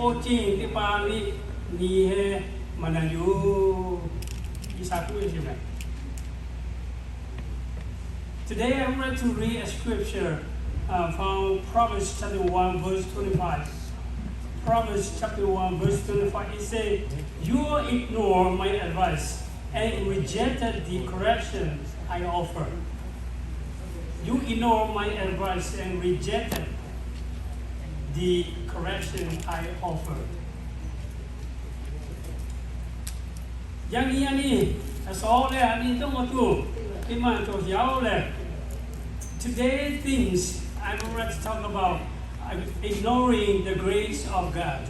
awˬ ceuˬ teˇ hpaˍ liꞈ nyi heh maˍ na yoˬ. G'uiˬsha k'oˆ ve chi mehˬ. Today I would like to read a scripture uh, from Proverbs chapter one, verse twenty-five. Proverbs chapter one, verse twenty-five, it says, "You ignore my advice and rejected the correction I offer." You ignore my advice and rejected the correction I offer. Yaꞈ nyi yaꞈ nyi, a sawˍ leh a nyi dawˇ ma tuˬ, teˇ maˬ cawˬ yaˇ-oˬ lehˬ, today's themes I would like to talk about uh, ignoring the grace of God.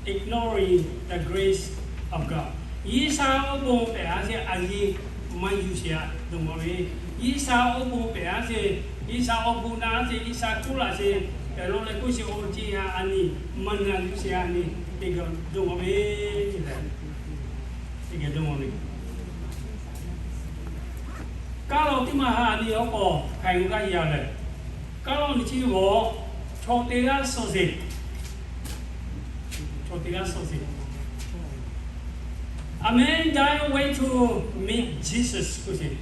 Ignoring the grace of God. G'uiˬsha awˬ bon pehˬ a sheˍ a nyi maˇ yuˬ sheˍ a dawˇ ma ve. G'uiˬsha awˬ bon pehˬ a sheˍ, G'uiˬsha awˬ bon na a sheˍ, G'uiˬsha kuˉ laꞈ sheˍ, pehˬ lo leh kuˉ sheˍ awˬ ceuˬ a nyi maˇ na yuˬ sheˍ a nyi, teˇ geh dawˇ ma ve lehˬ, teˇ geh dawˇ ma ve. Kaˇ law teˇ maˬ ha a nyi awˬ k'awꞈ hk'ai g'aˇ yaˇ lehˬ, kaˇ law nyi chi g'awˬ chaw teˇ g'aˇ suh sheˍ. Chaw teˇ g'aˇ suh sheˍ. A man died went to meet Jesus k'oˆ sheˍ.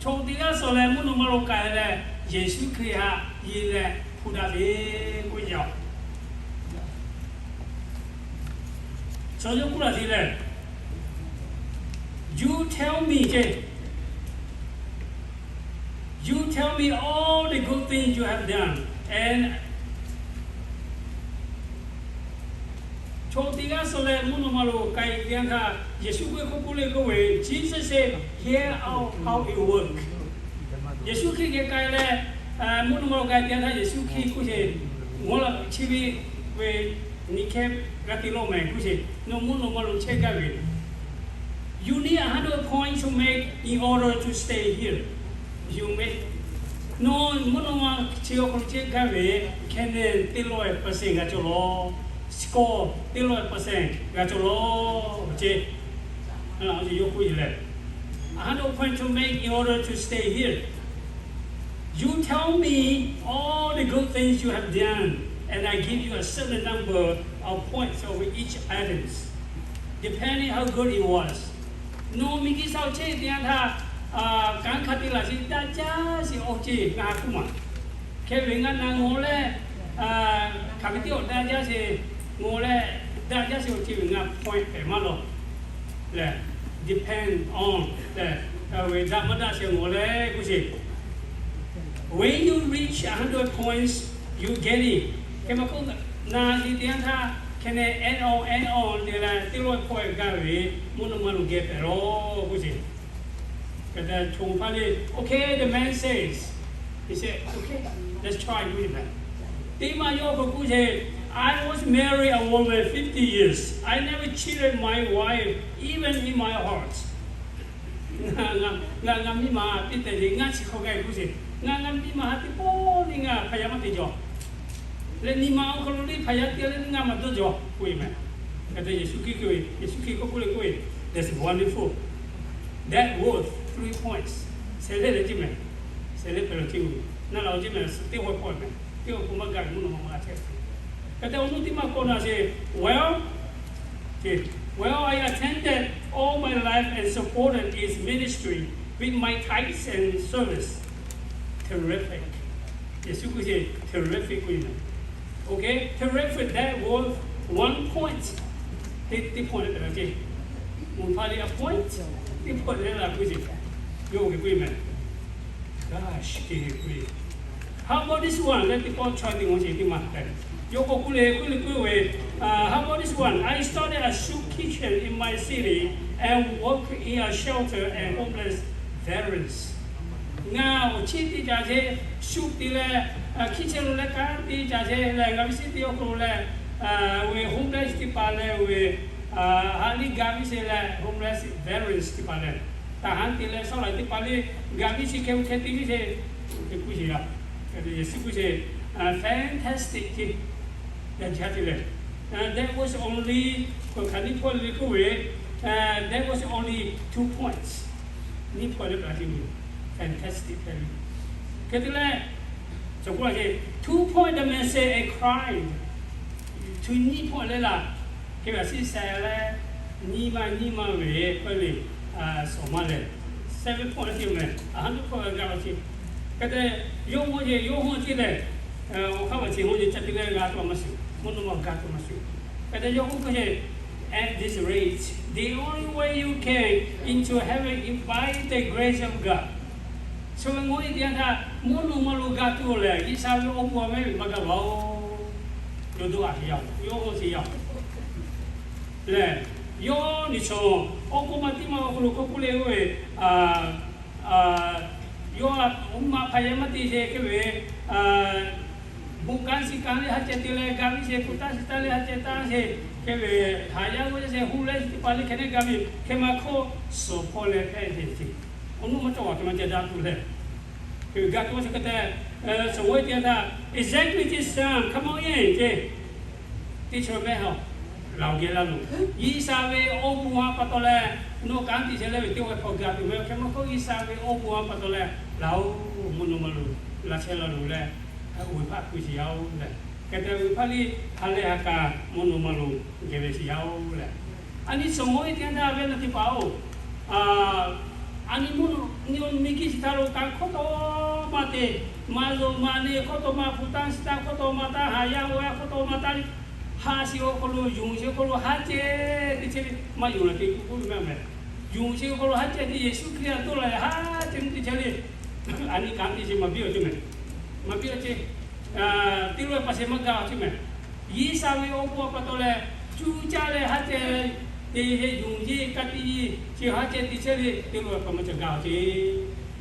Chaw teˇ g'aˇ suh leh mvuhˇ naw ma lo k'ai leh Yeˍsuˆ Hkriꞈ htaꞈ yeˬ leh hpu daꞈ ve k'oˆ yaˇ-oˬ. Chaw yaˇ k'oˆ laˇ sheˍ lehˬ, You tell me, you tell me all the good things you have done, and chaw teˇ g'aˇ suh leh mvuhˇ naw ma lo k'ai ve teˇ yanˇ htaˇ, Yeˍsuˆ Hkriꞈ k'oˆ k'oˆ le k'oˆ ve, Jesus said, "Here how, how it work." Yeˍsuˆ Hkriꞈ geh k'ai leh, mvuhˇ naw ma lo k'ai teˇ yanˇ htaˇ Yeˍsuˆ Hkriꞈ k'oˆ sheˍ, Ngaˬ la chi ve, ve nyi hkehˇ g'a te law mehˍ k'oˆ sheˍ, nawˬ mvuhˇ naw ma lo chehˇ gaˇ ve, you need a hundred points to make in order to stay here. You make, nawˬ mvuhˇ naw ma chi awˬ hk'aw lo chehˇ gaˇ ve, hkeh nehˬ teˇ lawˇ-e percent g'a cawˬ law, score teˇ lawˇ-e percent g'a cawˬ law, ceˇ. Yawˇ k'oˆ lehˬ, a hundred points to make in order to stay here. You tell me all the good things you have done, and I give you a certain number of points over each items, depending how good it was. Nawˬ miˬguiˬ sha awˬ chehˇ teˇ yanˇ htaˇ, kanˉ hk'a te laˬ sheˍ, daꞈ jaˇ sheˍ awˬ ceuˬ ngaˬ ha k'oˆ maˬ. Hkeh ve ngaˬ na ngaˬ leh, hk'aˬ ve teˇ awˬ daꞈ jaˇ sheˍ, ngaˬ leh daꞈ jaˇ sheˍ awˬ ceuˬ ve ngaˬ point pehꞈ maˇ lawˬ lehˬ, depend on lehˬ, ve daꞈ maˇ daꞈ sheˍ ngaˬ leh k'oˆ sheˍ. When you reach a hundred points, you get it. Hk'e maˇ k'oˆ, na sheˍ teˇ yanˇ htaˇ hkeh nehˬ add on, add on te leh teˇ lawˇ-e point gaˇ ve mvuhˇ naw ma lo geh pehꞈ law k'oˆ sheˍ. Hk'e te chonˬ hpaˇ le, okay, the man says, he said, okay, let's try, k'oˆ ve mehˬ. Teˇ maˬ yawˇ k'oˆ k'oˆ sheˍ, I was married a woman fifty years. I never cheated my wife, even in my heart. Ngaˬ, ngaˬ, ngaˬ miˇ ma teˇ tehꞈ le ngaˇ chi hk'aw gaˇ k'oˆ sheˍ. Ngaˬ, ngaˬ miˇ ma ha teˇ pawˆ le ngaˬ hpaˍ yaˇ maˇ te jaw. Leh nyi ma awˬ hk'aw lo le hpaˍ yaˇ te le ngaˬ maˇ dawˇ jaw k'oˆ ve mehˬ. Hk'e te Yeˍsuˆ Hkriꞈ k'oˆ ve, Yeˍsuˆ Hkriꞈ k'oˆ k'oˆ le k'oˆ ve, that's wonderful. That worth three points. Shehˍ lehˆ leh ceˇ mehˬ. Shehˍ lehˆ pehꞈ law ceˇ mehˬ. Na laˬ awˬ ceˇ mehˬ, teˇ hawˉ hkawˇ mehˬ. Teˇ hawˉ hkawˇ maˇ gaˬ ve mvuhˇ naw ma maˇ g'a chehˇ. Hk'e te awˬ nuˇ teˇ maˇ k'awꞈ na sheˍ, well, okay, well, I attended all my life and supported its ministry with my tithes and service. Terrific. Yeˍsuˆ k'oˆ sheˍ, terrific k'oˆ ve mehˬ. Okay, terrific, that worth one point. Teˇ, teˇ point leh pehꞈ laˇ ceˇ. Mvuhˇ hpaˇ le a point, teˇ point leh laˇ k'oˆ sheˍ. Yawˇ k'oˆ ve mehˬ. Gosh, k'oˆ ve, how about this one? Leh teˇ pawˆ chaweh te ngaˬ sheˍ teˇ maˬ tehꞈ. Yawˇ k'oˆ k'oˆ le k'oˆ le k'oˆ ve, how about this one? I started a soup kitchen in my city and work in a shelter and homeless veterans. Ngaˬ awˬ chiˇ teˇ caˬ sheˍ, soup te leh, kitchen lo leh kanˉ te caˬ sheˍ leh ngaˬ ve city awˬ hk'aw lo leh, ve homeless teˇ hpaˍ leh ve, ha liˇ ga viˉ sheˍ leh homeless veterans teˇ hpaˍ leh, taˍ hanˉ te leh shaˉ laˬ teˇ hpaˍ le, ga viˉ sheˍ hkeh hkeh te viˉ sheˍ, te k'oˆ sheˍ a. Yeˍsuˆ k'oˆ sheˍ, fantastic ceˇ. Yaꞈ hk'aˇ te leh, that was only, hk'aˬ nyiˇ point le k'oˆ ve, that was only two points. Nyiˇ point leh pehꞈ laˇ ceˇ mehˬ. Fantastic tehꞈ. Hk'e te leh, two point the man said and cried. Htu nyiˇ hpawˇ leh laˬ, hk'e ve a shiˉ sheh leh, nyiˇ maˇ nyiˇ maˇ ve k'oˆ ve, shawˍ maˇ lehˬ, seven point leh te meh, a ha nuˇ hpawˇ g'a g'a law ce. Hk'e te, yawˇ hui ce, yawˇ hui ce lehˬ, awˬ hk'aˇ ve chi hui ce ca te leh g'a tuˬ maˇ shuˍ, mvuhˇ naw ma g'a tuˬ maˇ shuˍ. Hk'e te yawˇ hui k'oˆ ce, at this rate, the only way you can into heaven is by the grace of God. Chaw ve ngaˬ hui teˇ yanˇ htaˇ mvuhˇ naw ma lo g'a tuˬ lehˬ, G'uiˬsha ve awˬ bon a mehˉ ve maˇ gaˬ laˬ-oˬ. Yawˇ dawˇ a te yaˇ-oˬ, yawˇ hui ce yaˇ-oˬ lehˬ, yawˇ niˬ shawˍ awˬ k'oˆ maˇ tiˉ maˇ awˬ hk'aw lo k'oˆ k'oˆ leh-oˬ ve, yawˇ a, oˇ maˇ hpaˇ yaˇ maˇ te ce hk'e ve, bon kanˉ shiˍ kanˉ leh ha ceh te leh gaˬ ve ce, hpu taˇ shiˍ taˇ leh ha ceh taˇ ce, hk'e ve, haˍ yaˇ g'uˇ yaˇ ce hu leh teˇ hpaˍ leh hkeh neˉ gaˬ ve, hk'e maˇ hkawˇ suhˍ hpawˇ leh hpehˇ ce ce. Awˬ nuˇ maˇ cawˬ a hk'e maˇ ceh daꞈ tuˬ lehˬ, g'a tuˬ maˇ shuˍ. Hk'e te, suhˍ ve teˇ yanˇ htaˇ executive sum, come on in ce, teˇ chaw mehˆ ha laˬ-oˬ geh laˇ loˬ. G'uiˬsha ve awˬ bon a pa taw leh, nawˬ kanˉ te chehˇ leh ve teˇ g'aˇ hk'aw g'a tuˬ meh. Hk'e maˇ hkawˇ G'uiˬsha ve awˬ bon a pa taw leh, laˬ-oˬ, mvuhˇ naw ma lo laꞈ sheh laˬ loˬ leh, uiˍ hpaˇ hpu shiˍ yaˇ-oˬ lehˬ, hk'e te uiˍ hpaˇ liˇ ha leh ha kaꞈ mvuhˇ naw ma lo geh ve shiˍ yaˇ-oˬ lehˬ. A nyi suhˍ ngaˬ hui teˇ yanˇ htaˇ ve na teˇ hpaˍ-oˬ, a nyi mvuhˇ naw, nyi miˬ guiˬ chi htaˇ lo kanˉ hk'awꞈ taw maˇ te, maˇ zuhꞈ maˇ ne hk'awꞈ taw maˇ, hpu taˇ shiˍ taˇ hk'awꞈ taw maˇ taˇ, haˍ yaˇ g'uˇ yaˇ hk'awꞈ taw maˇ taˇ, ha shiˍ awˬ hk'aw lo, yonˍ shiˍ awˬ hk'aw lo haˉ ceh teˇ chehˇ le maˇ yonˍ la te k'oˆ k'oˆ ve maˇ meh. Yonˍ shiˍ awˬ hk'aw lo haˉ ceh te Yeˍsuˆ Hkriꞈ a toˇ la leh haˉ ceh teˇ chehˇ le. A nyi kanˉ te ce maˇ biˇ a ce meh. Maˇ biˇ a ce. Teˇ lo pa sheh maˇ gaˬ a ce meh. G'uiˬsha ve awˬ bon a pa taw leh, cuˇ caˇ leh haˉ ceh te yonˍ yeˇ ka tiꞈ yeˇ ce haˉ ceh te chehˇ le, teˇ lo pa maˇ ca gaˬ a ce.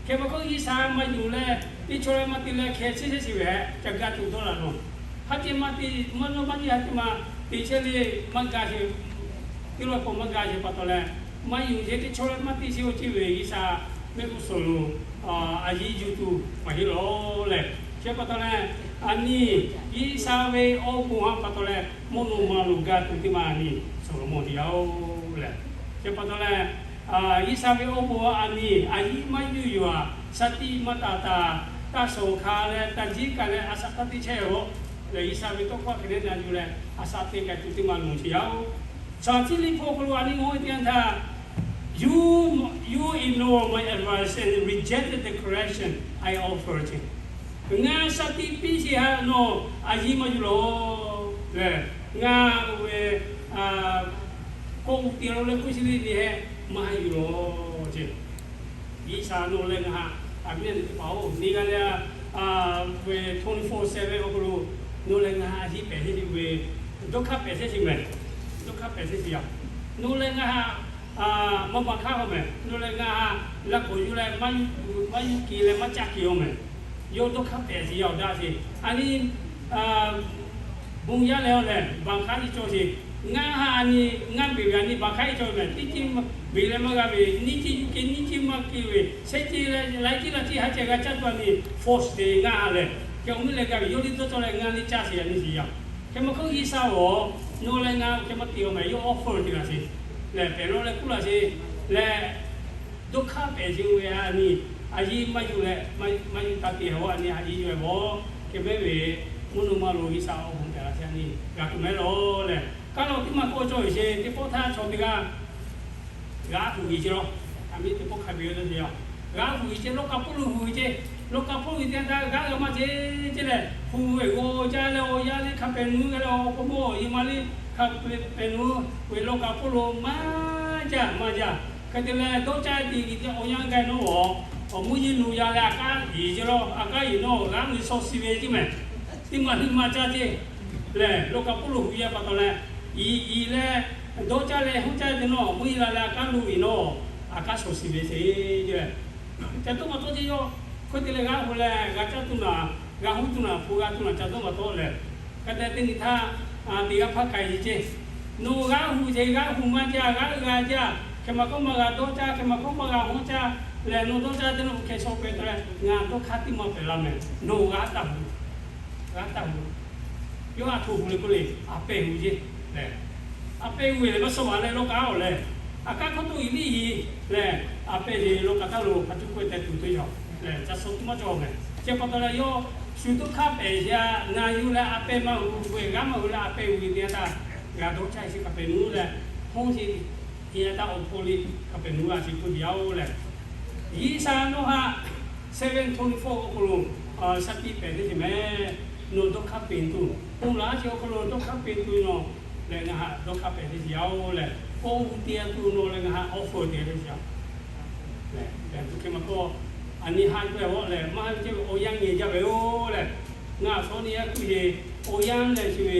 Hk'e maˇ k'oˆ G'uiˬsha maˇ yonˍ leh, teˇ chaw leh maˇ te leh hkeh chehˇ chehˇ shiˍ ve, ca gaˬ tuˬ dawˇ la nawˬ. Haˉ ceh maˇ te, maˇ nawˬ maˇ nyi haˉ ceh maˇ te chehˇ le, maˇ gaˬ ce. Teˇ lo pa maˇ gaˬ ce pa taw leh, maˇ yonˍ ce teˇ chaw leh maˇ te chehˇ-oˬ ce ve G'uiˬsha mehˆ g'uˇ suhˍ lo a yiˇ yuˬ tuˬ maˇ heˆ lawˬ lehˬ. Chi pa taw leh, a nyi G'uiˬsha ve awˬ bon a pa taw leh mvuhˇ naw ma lo g'a tuˬ teˇ maˬ a nyi suhˍ lo mawˬ te yaˇ-oˬ lehˬ. Chi pa taw leh, G'uiˬsha ve awˬ bon a nyi a yiˇ maˇ yuˬ yuˬ a, shaˍ tiꞈ maˇ taˍ taˍ, taˇ shawˍ hk'a leh taˇ jiˇ kaꞈ leh a shaꞈ taˇ te chehˇ-oˬ lehˬ, G'uiˬsha ve tawˇ hkawˇ hk'e neˉ na yuˬ leh a shaꞈ te k'ai tuˬ teˇ maˬ loˬ ce yaˇ-oˬ. Shaˍ tiꞈ liꞈ hpu awˬ hk'aw lo a nyi ngaˬ hui teˇ yanˇ htaˇ, you, you ignore my advice and rejected the correction I offered ce. Ngaˬ shaˍ tiꞈ piˇ sheˍ htaꞈ nawˬ a yiˇ maˇ yuˬ lawˬ lehˬ, ngaˬ oˇ ve kawˆ uˉ te lo leh k'oˆ sheˍ le le hehꞈ maˇ yuˬ lawˬ ce. G'uiˬsha nawˬ leh ngaˬ haꞈ a viˉ nyi teˇ hpaˍ-oˬ, nyi g'a leh ve twenty-four seven awˬ hk'aw lo nawˬ leh ngaˬ haꞈ a yiˇ pehˍ sheˍ ve, dawˇ hk'aˇ pehˍ sheˍ sheˍ meh. Dawˇ hk'aˇ pehˍ sheˍ sheˍ yaˇ. Nawˬ leh ngaˬ haꞈ maˇ maˇ hk'aˇ-oˬ meh. Nawˬ leh ngaˬ haꞈ laˇ k'awꞈ yuˬ leh maˇ yuˬ, maˇ yuˬ ke leh maˇ caˇ ke-oˬ meh. Yawˇ dawˇ hk'aˇ pehˍ sheˍ yaˇ-oˬ daꞈ sheˍ. A nyi bon yaˇ leh-oˬ lehˬ, baˬ hk'aˇ iˉ cawˇ sheˍ. Ngaˬ haꞈ a nyi, ngaˬ beˬ ve a nyi baˬ hk'aˇ iˉ cawˇ meh. Teˇ ceuˬ beˬ leh maˇ g'a ve, nyiˇ ceuˬ yuˬ ke nyiˇ ceuˬ maˇ ke ve, shehˆ ceuˬ leh laiˉ ceuˬ laˇ ceuˬ haˉ ceh g'a caˇ tuˬ a nyi force te ngaˬ haꞈ lehˬ, hk'e awˬ miˇ leh g'a ve yawˇ liˇ dawˇ cawˇ leh ngaˬ liˇ caˇ sheˍ a nyi sheˍ yaˇ. Hk'e maˇ k'oˆ G'uiˬsha-oˬ, nawˬ leh ngaˬ hk'e maˇ te-oˬ meh, yawˇ offer te laˬ sheˍ lehˬ, pehˬ lawˬ leh k'oˆ laˬ sheˍ lehˬ, dawˇ hk'aˇ pehˍ sheˍ ve a nyi, a yiˇ maˇ yuˬ leh, maˇ yuˬ taˇ te-oˬ a nyi, a yiˇ yuˬ-e vawˬ. Hk'e mehˉ ve mvuhˇ naw ma lo G'uiˬsha awˬ bon pehˬ laˬ sheˍ a nyi g'a tuˬ mehˉ lawˬ lehˬ, kaˉ lawˬ tiˉ maˇ k'oˆ cawˇ ve sheˍ. Teˇ pawˆ htaˇ chaw teˇ g'aˇ g'aꞈ huˍ g'uiˬ ce lawˬ. A miˇ teˇ pawˆ hk'a biˇ ve lawˬ ce yaˇ, g'aꞈ huˍ g'uiˬ ce, lawˇ ka poˆ lo huˍ g'uiˬ ce. Lawˇ ka poˆ lo g'uiˬ te htaˇ g'aꞈ g'a maˇ ce ce lehˬ, huˍ ve g'aw jaˇ leh awˬ yaˇ leh hk'a pehˍ nuˬ g'a leh awˬ k'o mawˇ yehˬ ma liˇ hk'a pehˍ nuˬ ve lawˇ ka poˆ lo maˇ jaˇ maˇ jaˇ. Hk'e te leh dawˇ caˇ te g'uiˬ ce awˬ yanˇ gaˇ nawˉ-oˬ, awˬ mvuhˇ yeˬ nuˬ yaˇ leh a kaˉ yeˬ ce lawˬ, a kaˉ yeˬ nawˉ g'aꞈ ve shaw shiˍ ve ce meh. Teˇ maˬ liˇ maˇ caˇ ce lehˬ, lawˇ ka poˆ lo huˍ yaˇ pa taw leh, yeˬ yeˬ leh dawˇ caˇ leh huˉ caˇ te nawˉ, mvuhˇ yeˬ la leh a kaˉ lo yeˬ nawˉ, a kaˉ shaw shiˍ ve ce ce lehˬ, ca dawˇ maˇ tawˆ ce yaˇ. Hk'e te leh g'aꞈ huˍ leh g'a caˇ tuˬ naˬ, g'a huˉ tuˬ naˬ, hpu g'a tuˬ naˬ ca dawˇ maˇ tawˆ lehˬ, hk'e te teˇ nyi htaˇ teˇ g'aˇ hpaˇ k'ai ce, nawˬ g'aꞈ huˍ ce, g'aꞈ huˍ maˇ jaˇ, g'aꞈ g'a jaˇ, hk'e maˬ hkawˇ maˇ g'a dawˇ caˇ, hk'e maˬ hkawˇ maˇ g'a huˉ caˇ lehˬ, nawˬ dawˇ caˇ te nawˉ hk'e shaw pehˍ te leh ngaˬ dawˇ hk'aˇ tiˉ maˇ pehˍ la meh. Nawˬ g'aꞈ taˇ huˍ, g'aꞈ taˇ huˍ. Yawˇ a htoꞈ huˍ le k'oˆ le, a pehˬ huˍ ce lehˬ, a pehˬ huˍ ve lehˬ maˇ shaw maˍ leh lawˇ ka-oˬ lehˬ, a kaˉ hk'oˆ toˆ yeˬ liˇ yeˬ lehˬ, a pehˬ yeˬ lawˇ ka taˇ lo hk'a cuˇ k'oˆ te tuˬ teˇ yaw lehˬ, ca shaw tuˬ maˇ cawˬ meh. Chi pa taw leh yawˇ Shu toˇ hk'aˇ pehˍ sheˍ a, na yuˬ leh a pehˇ maˇ hui ve, g'aˇ maˇ hui leh a pehˇ ve teˇ yanˇ htaˇ, g'a dawˇ caˇ sheˍ Kaˍpeˍneuˆ leh, hawˉ sheˍ teˇ yanˇ htaˇ awˬ hk'aw lo Kaˍpeˍneuˆ a sheˍ hpu te yaˇ oˬ lehˬ, G'uiˬsha nawˬ htaꞈ seven twenty-four awˬ hk'aw lo shaˉ tiˆ pehˍ teˇ ceuˬ meh, nawˬ dawˇ hk'aˇ peꞈ tuˬ, ponˬ laˬ a sheˍ awˬ hk'aw lo dawˇ hk'aˇ peꞈ tuˬ nawˬ leh ngaˬ htaꞈ dawˇ hk'aˇ pehˍ teˇ ceuˬ yaˇ oˬ lehˬ, k'oˆ hu te tuˬ nawˬ leh ngaˬ htaꞈ offer te teˇ ceuˬ yaˇ oˬ lehˬ, hk'e maˇ k'o, a nyi haꞈ k'oˆ ve lehˬ, maˇ haꞈ ve ceh ve awˬ yanˇ nyi jaˇ ve oˬ lehˬ, ngaˬ shaw nyi a kuˇ sheˍ, awˬ yanˇ lehˬ chi ve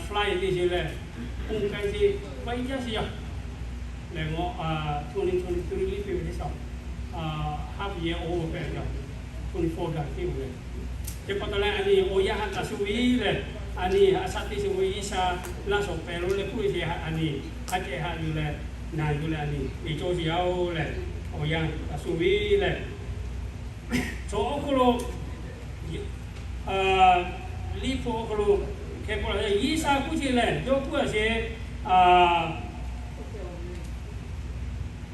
flight teˇ ceuˬ lehˬ, ponˬ k'ai sheˍ, flight jaˇ sheˍ yaˇ lehˬ, ngaˬ twenty twenty-three liꞈ hpehꞈ ve teˇ shaˍ, half year old hpehꞈ ve, twenty-four daꞈ teˇ oˬ lehˬ, chi pa taw leh a nyi awˬ yanˇ haꞈ kaꞈ shu ve lehˬ, a nyi a shaˉ teˇ ceuˬ ve G'uiˬsha laˇ shawˍ pehˍ lo leh k'oˆ ve sheˍ, a nyi haꞈ ceh haꞈ yuˬ leh, na yuˬ leh a nyi ve cawˇ sheˍ yaˇ oˬ lehˬ, awˬ yanˇ kaꞈ shu ve lehˬ, chaw awˬ hk'aw lo liꞈ hpu awˬ hk'aw lo hk'e k'oˆ laˇ, G'uiˬsha k'oˆ sheˍ lehˬ, yawˇ k'oˆ a sheˍ,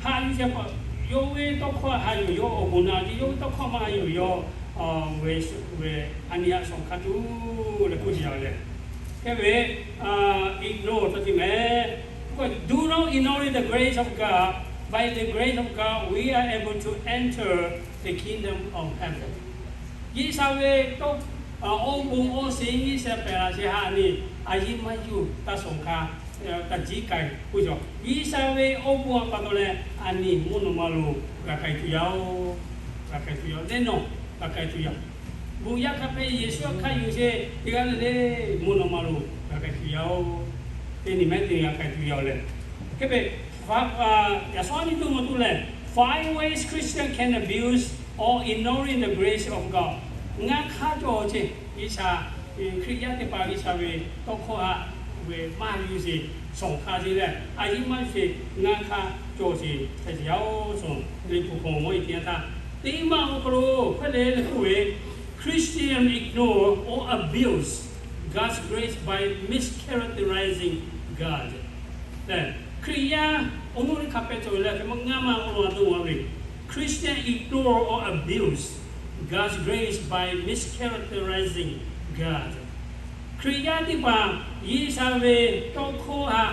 haꞈ yuˬ sheˍ, yawˇ ve tawˇ hkawˇ haꞈ yuˬ, yawˇ awˬ bon naˍ ce, yawˇ ve tawˇ hkawˇ maˇ haꞈ yuˬ, yawˇ ve a nyi haꞈ shawˍ hk'a tuˬ leh k'oˆ sheˍ yaˇ lehˬ, hk'e ve ignore taˇ te meh. Do not ignore the grace of God. By the grace of God, we are able to enter the kingdom of heaven. G'uiˬsha ve tawˇ, awˬ bon awˬ shiˍ G'uiˬsha pehˍ laˇ sheˍ haꞈ a nyi, a yiˇ maˇ yuˬ taˇ shawˍ hk'a, taˇ jiˇ k'ai k'oˆ yaˇ. G'uiˬsha ve awˬ bon a pa taw leh a nyi mvuhˇ naw ma lo g'a k'ai tuˬ yaˇ oˬ, g'a k'ai tuˬ yaˇ oˬ, leh nawˬ g'a k'ai tuˬ yaˇ oˬ. Bon yaˇ hk'a hpehꞈ Yeˍsuˆ hk'a yuˬ sheˍ teˇ g'aˇ le le, mvuhˇ naw ma lo g'a k'ai tuˬ yaˇ oˬ. Teˇ nyi mehˉ teˇ nyi g'a k'ai tuˬ yaˇ oˬ lehˬ, hk'e ve yaꞈ shawˉ nyi tuˬ maˇ tuˬ lehˬ, five ways Christian can abuse or ignoring the grace of God. Ngaˇ hk'aˇ cawˬ sheˍ G'uiˬsha, Hkriꞈ yaˇ teˇ hpaˍ G'uiˬsha ve tawˇ hkawˇ haꞈ ve maˇ yuˬ sheˍ, shawˍ hk'a sheˍ lehˬ, a yiˇ maˇ yuˬ sheˍ, ngaˇ hk'aˇ cawˬ sheˍ hpehꞈ sheˍ yaˇ oˬ. Shawˍ liꞈ hpu hk'aw mawˇ e teˇ yanˇ htaˇ, teˇ maˇ awˬ hk'aw lo hk'e le leh k'oˆ ve, Christian ignore or abuse God's grace by mischaracterizing God. Hkriꞈ yaˇ awˬ nuˇ teˇ hk'a hpehꞈ cawˬ ve lehˬ, hk'e maˇ ngaˇ maˇ awˬ lawn a dawˇ a ve, Christian ignore or abuse God's grace by mischaracterizing God. Hkriꞈ yaˇ teˇ hpaˍ G'uiˬsha ve tawˇ hkawˇ haꞈ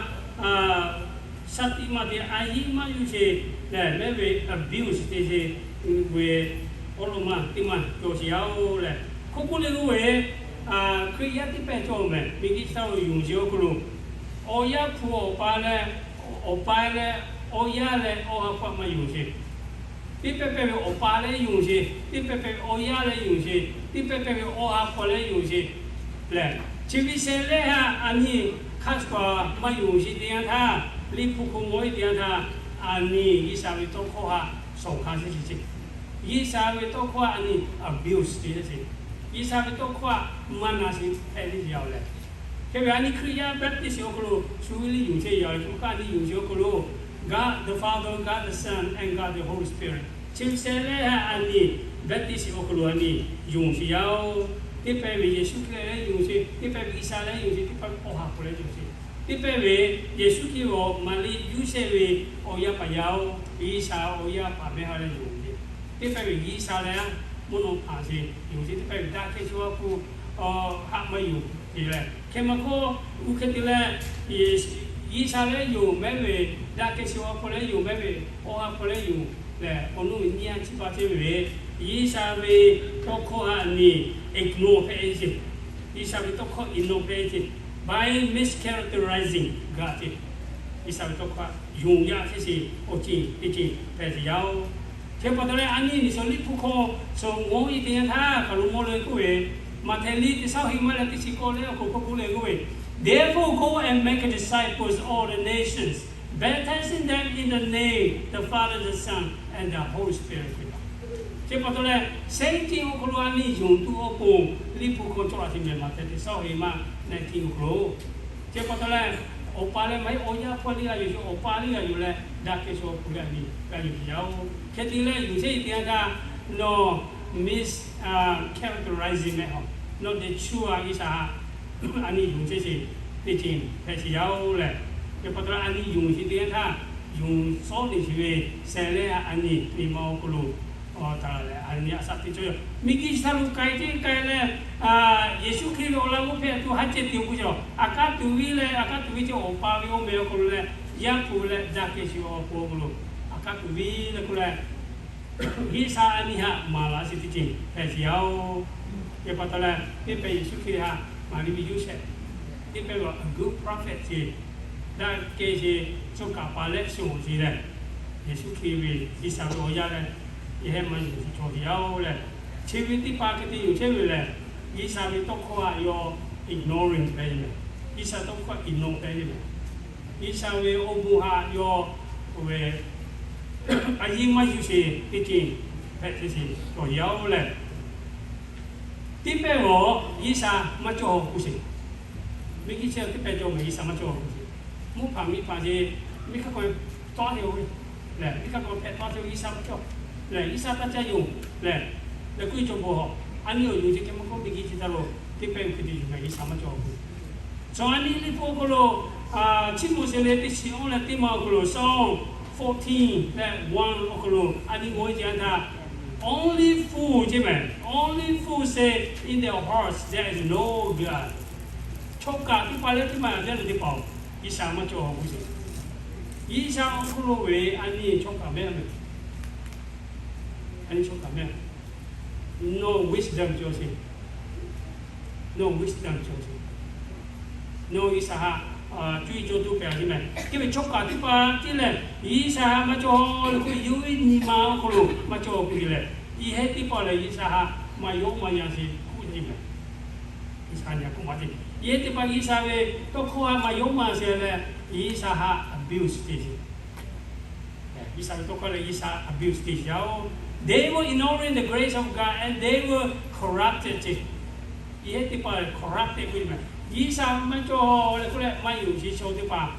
shaˉ tiˆ maˇ te, a yiˇ maˇ yuˬ sheˍ lehˬ, mehˉ ve abuse te sheˍ ve awˬ lawn maˇ teˇ maˇ cawˬ sheˍ yaˇ oˬ lehˬ, hk'oˆ k'oˆ le lo ve, Hkriꞈ yaˇ teˇ hpaˍ cawˬ mehˍ, miˬguiˬ chi htaˇ lo yonˍ sheˍ awˬ hk'aw lo, awˬ yaˇ hpu awˬ pa leh, awˬ pa leh, awˬ yaˇ leh awˬ ha hpu maˇ yonˍ sheˍ. Teˇ pehˇ pehˇ ve awˬ pa leh yonˍ sheˍ, teˇ pehˇ pehˇ ve awˬ yaˇ leh yonˍ sheˍ, teˇ pehˇ pehˇ ve awˬ ha hpu leh yonˍ sheˍ lehˬ, chi ve shehˍ lehˇ haꞈ a nyi hk'a shuˍ maˇ yonˍ sheˍ teˇ yanˇ htaˇ, liꞈ hpu hk'aw mawˇ e teˇ yanˇ htaˇ, a nyi G'uiˬsha ve tawˇ hkawˇ haꞈ shawˍ hk'a sheˍ sheˍ. G'uiˬsha ve tawˇ hkawˇ haꞈ a nyi abuse te sheˍ. G'uiˬsha ve tawˇ hkawˇ haꞈ maˇ na sheˍ hpehꞈ teˇ yanˇ oˬ lehˬ, hk'e ve a nyi Hkriꞈ yaˇ Baptist awˬ hk'aw lo shu ve le yonˍ sheˍ yaˇ oˬ lehˬ, hk'e a nyi yonˍ sheˍ awˬ hk'aw lo God the Father, God the Son, and God the Holy Spirit, chi ve shehˍ lehˇ haꞈ a nyi Baptist awˬ hk'aw lo a nyi yonˍ sheˍ yaˇ oˬ. Teˇ pehˇ ve Yeˍsuˆ Hkriꞈ leh yonˍ sheˍ, teˇ pehˇ ve G'uiˬsha leh yonˍ sheˍ, teˇ pehˇ ve awˬ ha hpu leh yonˍ sheˍ. Teˇ pehˇ ve Yeˍsuˆ Hkriꞈ awˬ Maˍriˆ Yoˇsehꞈ ve awˬ yaˇ paˍ yaˇ oˬ, G'uiˬsha awˬ yaˇ paˍ mehˆ ha leh yonˍ sheˍ. Teˇ pehˇ ve G'uiˬsha leh a mvuhˇ naw hpanˍ sheˍ yonˍ sheˍ, teˇ pehˇ ve daꞈ kehˬ chi awˬ hk'oˆ haꞈ maˇ yonˍ sheˍ leh, hk'e maˇ hk'oˆ, oˇ hk'e te leh G'uiˬsha leh yonˍ mehˉ ve, daꞈ kehˬ chi awˬ hk'oˆ leh yonˍ mehˉ ve, awˬ ha hpu leh yonˍ lehˬ, awˬ nuˇ ve nyiˇ ha chi pa te ve, G'uiˬsha ve tawˇ hkawˇ haꞈ a nyi ignore hpehꞈ e sheˍ. G'uiˬsha ve tawˇ hkawˇ ignore hpehꞈ e sheˍ. By mischaracterizing God sheˍ. G'uiˬsha ve tawˇ hkawˇ yonˍ yaˇ sheˍ sheˍ, awˬ ceuˬ teˇ ceuˬ hpehꞈ sheˍ yaˇ oˬ. Chi pa taw leh a nyi Liꞈ hpu hk'aw shu mawˇ e teˇ yanˇ htaˇ kaꞈ lo mawˇ le k'oˆ ve, Maꞈhtehˍ liꞈ teˇ shaˉ hiˆ maˇ leh teˇ chi k'awˇ leh awˬ hk'aw k'oˆ k'oˆ le k'oˆ ve, Therefore go and make disciples of all the nations, baptizing them in the name the Father, the Son, and the Holy Spirit. Chi pa taw leh, shehˆ tiꞈ awˬ hk'aw lo a nyi yonˍ tuˬ awˬ pon, Liꞈ hpu hk'aw cawˬ la sheˍ mehˍ, Maꞈhtehˍ teˇ shaˉ hiˆ maˇ leh teˇ chi k'awˇ lo. Chi pa taw leh, awˬ pa leh maˇ heˆ, awˬ yaˇ hpawˇ leh g'a yonˍ sheˍ, awˬ pa leh g'a yonˍ leh, daꞈ kehˬ chi awˬ hk'oˆ leh a nyi g'a yonˍ sheˍ yaˇ oˬ. Hk'e te leh yonˍ sheˍ teˇ yanˇ htaˇ, nawˬ mischaracterizing mehˍ hawˬ, nawˬ teˇ chu a G'uiˬsha a nyi yonˍ sheˍ sheˍ, teˇ ceuˬ hpehꞈ sheˍ yaˇ oˬ lehˬ, chi pa taw leh a nyi yonˍ sheˍ teˇ yanˇ htaˇ, yonˍ shawˉ teꞈ sheˍ ve shehˍ lehˇ a nyi nyi ma awˬ hk'aw lo taˍ leh a nyi a shaꞈ teꞈ cawˇ yoˬ. Miˬguiˬ chi htaꞈ lo k'ai teˇ k'ai leh, Yeˍsuˆ Hkriꞈ ve awˬ laꞈ g'awˇ hpehꞈ tuˬ haˉ cehˇ te-o k'oˆ ceh, aˬ kaˉ tuˬ ve leh aˬ kaˉ tuˬ ve ceh Awˬ pa ve awˬ meh awˬ hk'aw lo leh, Yaˇ hpu leh Daꞈ kehˬ shiˍ awˬ pon awˬ hk'aw lo aˬ kaˉ tuˬ ve leh k'oˆ leh, G'uiˬsha a nyi htaꞈ maˍ laꞈ sheˍ teˇ ceuˬ hpehꞈ sheˍ yaˇ-oˬ. Yaꞈ pa taw leh teˇ hpehꞈ Yeˍsuˆ Hkriꞈ htaꞈ maˍ liˇ ve Yoˇsehꞈ, teˇ hpehꞈ ve a good prophet sheˍ, Daꞈ kehˬ sheˍ, chaw kaˍ paˍ leh shuˍ awˬ sheˍ leh, Yeˍsuˆ Hkriꞈ ve G'uiˬsha ve awˬ yaˇ leh, yehˬ hehˉ maˇ yuˬ cawˬ sheˍ yaˇ-oˬ leh, chi ve teˇ hpaˍ hk'e te yuˬ chehˇ ve lehˬ, G'uiˬsha ve tawˇ hkawˇ htaꞈ yawˇ ignoring hpehꞈ ve meh. G'uiˬsha tawˇ hkawˇ htaꞈ ignore hpehꞈ ve meh. G'uiˬsha ve awˬ bon htaꞈ yawˇ ve a yiˇ maˇ yuˬ sheˍ teˇ ceuˬ hpehꞈ chehˇ sheˍ cawˬ yaˇ-oˬ leh, teˇ pehˇ g'awˬ G'uiˬsha maˇ cawˬ k'oˆ sheˍ. Miˬguiˬ chi teˇ pehˇ cawˬ meh G'uiˬsha maˇ cawˬ k'oˆ sheˍ. Mvuhˇ hpaˍ miˬ hpaˍ ce, miˬ hk'aˇ k'awꞈ tawˆ te-o ve lehˬ, miˬ hk'aˇ k'awꞈ hpehꞈ tawˆ te-o G'uiˬsha maˇ cawˬ lehˬ, G'uiˬsha taˇ caˇ yoˬ lehˬ, leh k'oˆ ve cawˬ bawˬ, a nyi awˬ yuˬ ce hk'e maˇ k'oˆ, miˬguiˬ chi htaˇ lo teˇ pehˇ hkui te yuˬ meh G'uiˬsha maˇ cawˬ k'oˆ. Chaw a nyi liꞈ hpu awˬ hk'aw lo, Chiˇ moˍseˍ leh teˇ chi awˇ leh teˇ ma awˬ hk'aw lo, Psalm fourteen leh one awˬ hk'aw lo a nyi g'awˇ ce a htaˇ, only fool ce meh, only fool say in their hearts there is no God. Chaw kaˍ teˇ hpaˍ leh teˇ ma yaꞈ jaˇ leh teˇ hpaˍ-oˬ, G'uiˬsha maˇ cawˬ k'oˆ sheˍ. G'uiˬsha awˬ hk'aw lo ve a nyi chaw kaˍ meh a meh, a nyi chaw kaˍ meh, no wisdom cawˬ sheˍ. No wisdom cawˬ sheˍ. No G'uiˬsha htaꞈ cuˇ yiˍ cawˬ tuˬ pehˬ a ce meh. Teˇ ve chaw kaˍ teˇ hpaˍ ce lehˬ, G'uiˬsha htaꞈ maˇ cawˬ leh k'oˆ, yawˇ ve nyi ma awˬ hk'aw lo maˇ cawˬ k'oˆ ve lehˬ, yehˬ hehˉ teˇ hpaˍ lehˬ G'uiˬsha htaꞈ maˇ yawˆ maˇ yan sheˍ k'oˆ ce meh. G'uiˬsha nyi a k'oˆ maˇ te. Yehˬ teˇ hpaˍ G'uiˬsha ve tawˇ hkawˇ htaꞈ maˇ yawˆ maˇ yan sheˍ leh, G'uiˬsha htaꞈ abuse te sheˍ. G'uiˬsha ve tawˇ hkawˇ lehˬ G'uiˬsha abuse te sheˍ yaˇ-oˬ. They were ignoring the grace of God and they were corrupted ce. Yehˬ hehˉ teˇ hpaˍ lehˬ corrupted k'oˆ ce meh. G'uiˬsha maˇ cawˬ leh k'oˆ leh maˇ yonˍ sheˍ chaw teˇ hpaˍ,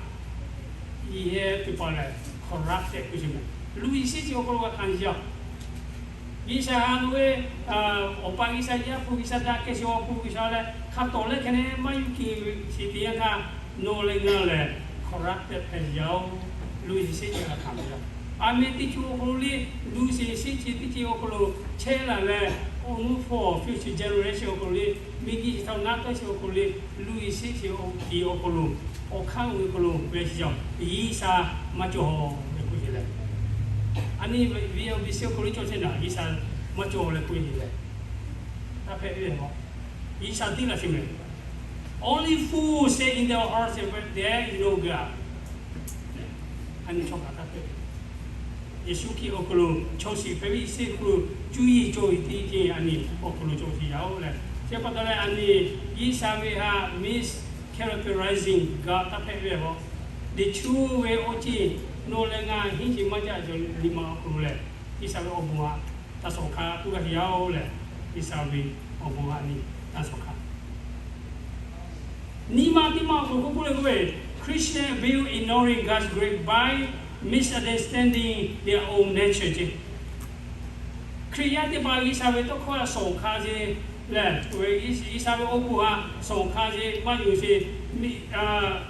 yehˬ hehˉ teˇ hpaˍ lehˬ corrupted k'oˆ ce meh. Luˬ yiˍ shiˉ ce awˬ hk'aw lo g'a hkanˍ yaˇ-oˬ. G'uiˬsha ha lo ve, Awˬ pa G'uiˬsha, Yaˇ hpu G'uiˬsha, Daꞈ kehˬ shiˍ awˬ pon G'uiˬsha leh hk'a tawˍ leh hkeh ne maˇ yuˬ hkiˬ shiˍ te yanˇ htaˇ, nawˬ leh ngaˬ lehˬ corrupted hpehꞈ yaˇ-oˬ. Luˬ yiˍ shiˉ ce g'a hkanˍ ve yaˇ. A meh teˇ co awˬ hk'aw lo le, luˬ yiˍ shiˉ ce teˇ ce awˬ hk'aw lo chehˇ laˬ leh, awˬ nuˇ hpawˇ future generation awˬ hk'aw lo le, miˬguiˬ chi htaꞈ naˉ tawˇ shiˍ awˬ hk'aw lo le, luˬ yiˍ shiˉ ce awˬ hk'aw lo, awˬ hkanˇ ve awˬ hk'aw lo ve shiˍ yaˇ, G'uiˬsha maˇ cawˬ leh k'oˆ ce leh, a nyi ve awˬ viˉ shiˉ awˬ hk'aw lo cawˬ chehˇ naˍ G'uiˬsha maˇ cawˬ leh k'oˆ ce leh, taˇ hpehꞈ ve a, G'uiˬsha tiˉ laꞈ sheˍ meh. Only fools say in their hearts that there is no God. A nyi chaw kaˍ taˇ hpehꞈ. Yeˍsuˆ Hkriꞈ awˬ hk'aw lo chaw shiˍ hpehꞈ ve shiˉ hk'aw lo cuˇ yiˍ cawˬ ve teˇ ceuˬ a nyi awˬ hk'aw lo cawˬ sheˍ yaˇ-oˬ leh, chi pa taw leh a nyi G'uiˬsha ve htaꞈ mischaracterizing God taˇ hpehꞈ ve a, deˇ chu ve awˬ ceuˬ nawˬ leh ngaˬ hinˉ ce maˇ jaˇ cawˬ nyi ma awˬ hk'aw lo lehˬ, G'uiˬsha ve awˬ bon htaꞈ taˇ shawˍ hkanˇ k'oˆ gaˇ sheˍ yaˇ-oˬ leh, G'uiˬsha ve awˬ bon htaꞈ nyi taˇ shawˍ hkanˇ. Nyi ma teˇ ma awˬ hk'aw lo k'oˆ k'oˆ leh k'oˆ ve, Christian abuse ignoring God's grace by misunderstanding their own nature ce. Hkriꞈ yaˇ teˇ hpaˍ G'uiˬsha ve tawˇ hkawˇ htaꞈ shawˍ hkanˇ sheˍ leh, G'uiˬsha ve awˬ bon htaꞈ shawˍ hkanˇ sheˍ maˇ yonˍ sheˍ,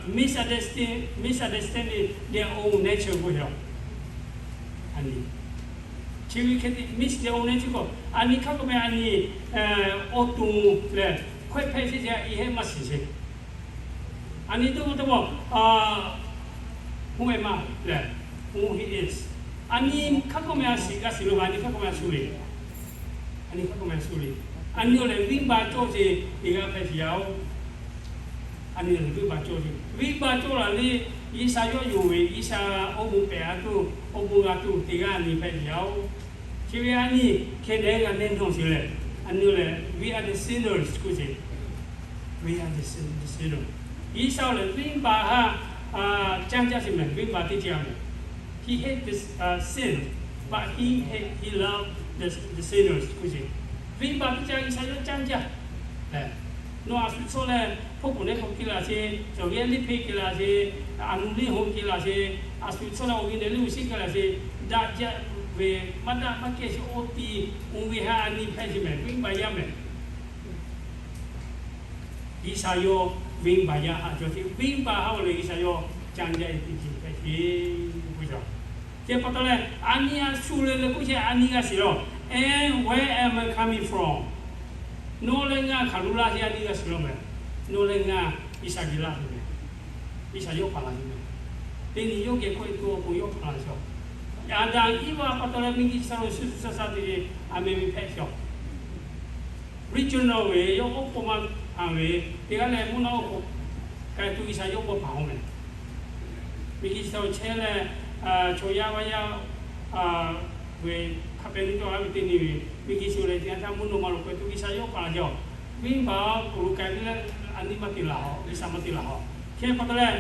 misunderstand, misunderstanding their own nature k'oˆ ve a nyi. Chi ve hk'e te miss their own nature k'o, a nyi hk'a k'oˆ meh a nyi awˬ to lehˬ hkawehˇ hpehˇ sheˍ ce, yehˬ hehˉ maˇ shiˍ sheˍ. A nyi teˇ g'aˇ teˇ g'aˇ, who am I lehˬ, who he is. A nyi hk'a k'oˆ meh a shiˍ g'a shiˍ lo a nyi hk'a k'oˆ meh a shu le. A nyi hk'a k'oˆ meh a shu le. A nyi lehˬ venˇbaˆ cawˇ ce, teˇ g'aˇ hpehˇ sheˍ yaˇ-oˬ. A nyi lehˬ venˇbaˆ cawˇ ce, venˇbaˆ cawˇ laˬ le, G'uiˬsha yawˇ yonˍ ve G'uiˬsha awˬ bon pehˬ a tuˬ, awˬ bon g'a tuˬ teˇ g'aˇ a nyi hpehˇ sheˍ yaˇ-oˬ. Chi ve a nyi hkeh nehˉ g'a nehˉ nawˬ sheˍ lehˬ, a nyi lehˬ we are the sinners k'oˆ ce. We are the sin, the sinner. G'uiˬsha lehˬ venˇbaˆ htaꞈ canˇ jaˇ sheˍ meh, venˇbaˆ teˇ ceuˬ a meh. He hate the sin, but he hate, he love the, the sinners k'oˆ ce. Venˇbaˆ teˇ ceuˬ G'uiˬsha yawˇ canˇ jaˇ. Nawˬ a shu tcuhˇ leh hpoˆ poˍ neˇ hk'aw keu laˬ sheˍ, cawˬ g'ehˇ liˇ hpeˇ keu laˬ sheˍ, a nu liˇ hoꞈ keu laˬ sheˍ, a shu tcuhˇ leh awˬ viˉ nehˬ liˇ hoꞈ shiˉ keu laˬ sheˍ, daꞈ jaˇ ve maˇ daꞈ maˇ kehˬ sheˍ awˬ ti, oˇ ve htaꞈ a nyi hpehˇ sheˍ meh, venˇbaˆ yaˇ meh. G'uiˬsha yawˇ venˇbaˆ yaˇ htaꞈ cawˬ sheˍ, venˇbaˆ htaꞈ awˬ lehˬ G'uiˬsha yawˇ canˇ jaˇ ve teˇ ceuˬ hpehˇ sheˍ k'oˆ ve yoˬ. Chi pa taw leh a nyi a shu le le k'oˆ sheˍ, a nyi g'a shiˍ lawˬ. And where am I coming from? Nawˬ leh ngaˬ hk'aˬ lo laˇ heˆ a nyi g'a shiˍ law mehˍ. Nawˬ leh ngaˬ G'uiˬsha geh laˇ ve mehˍ. G'uiˬsha yawˇ hpaˍ laˬ ve mehˍ. Teˇ nyi yawˇ geh k'oˆ e tuˬ awˬ pon yawˇ hpaˍ laˬ ve. Aˍdanˍ Iˉvaꞈ pa taw leh miˬguiˬ chi htaꞈ lo shu shu sha sha te ve a meh ve hpehꞈ ve. Regional ve, yawˇ k'oˆ k'o ma hpanˍ ve, teˇ g'aˇ leh mvuhˇ naw k'o, k'ai tuˬ G'uiˬsha yawˇ g'aw hpanˍ-oˬ mehˍ. Miˬguiˬ chi htaꞈ lo chehˇ leh, chaw yaˇ vaˇ yaˇ ve hk'a pehꞈ nuˇ cawˇ a ve teˇ nyi ve, miˬguiˬ chi lehˬ teˇ yanˇ htaˇ mvuhˇ naw ma lo k'ai tuˬ G'uiˬsha yawˇ hpaˍ laˬ ve. Venˇbaˆ awˬ hk'aw lo k'ai ve leh, a nyi maˇ te laˬ-oˬ, G'uiˬsha maˇ te laˬ-oˬ. Hk'e pa taw leh,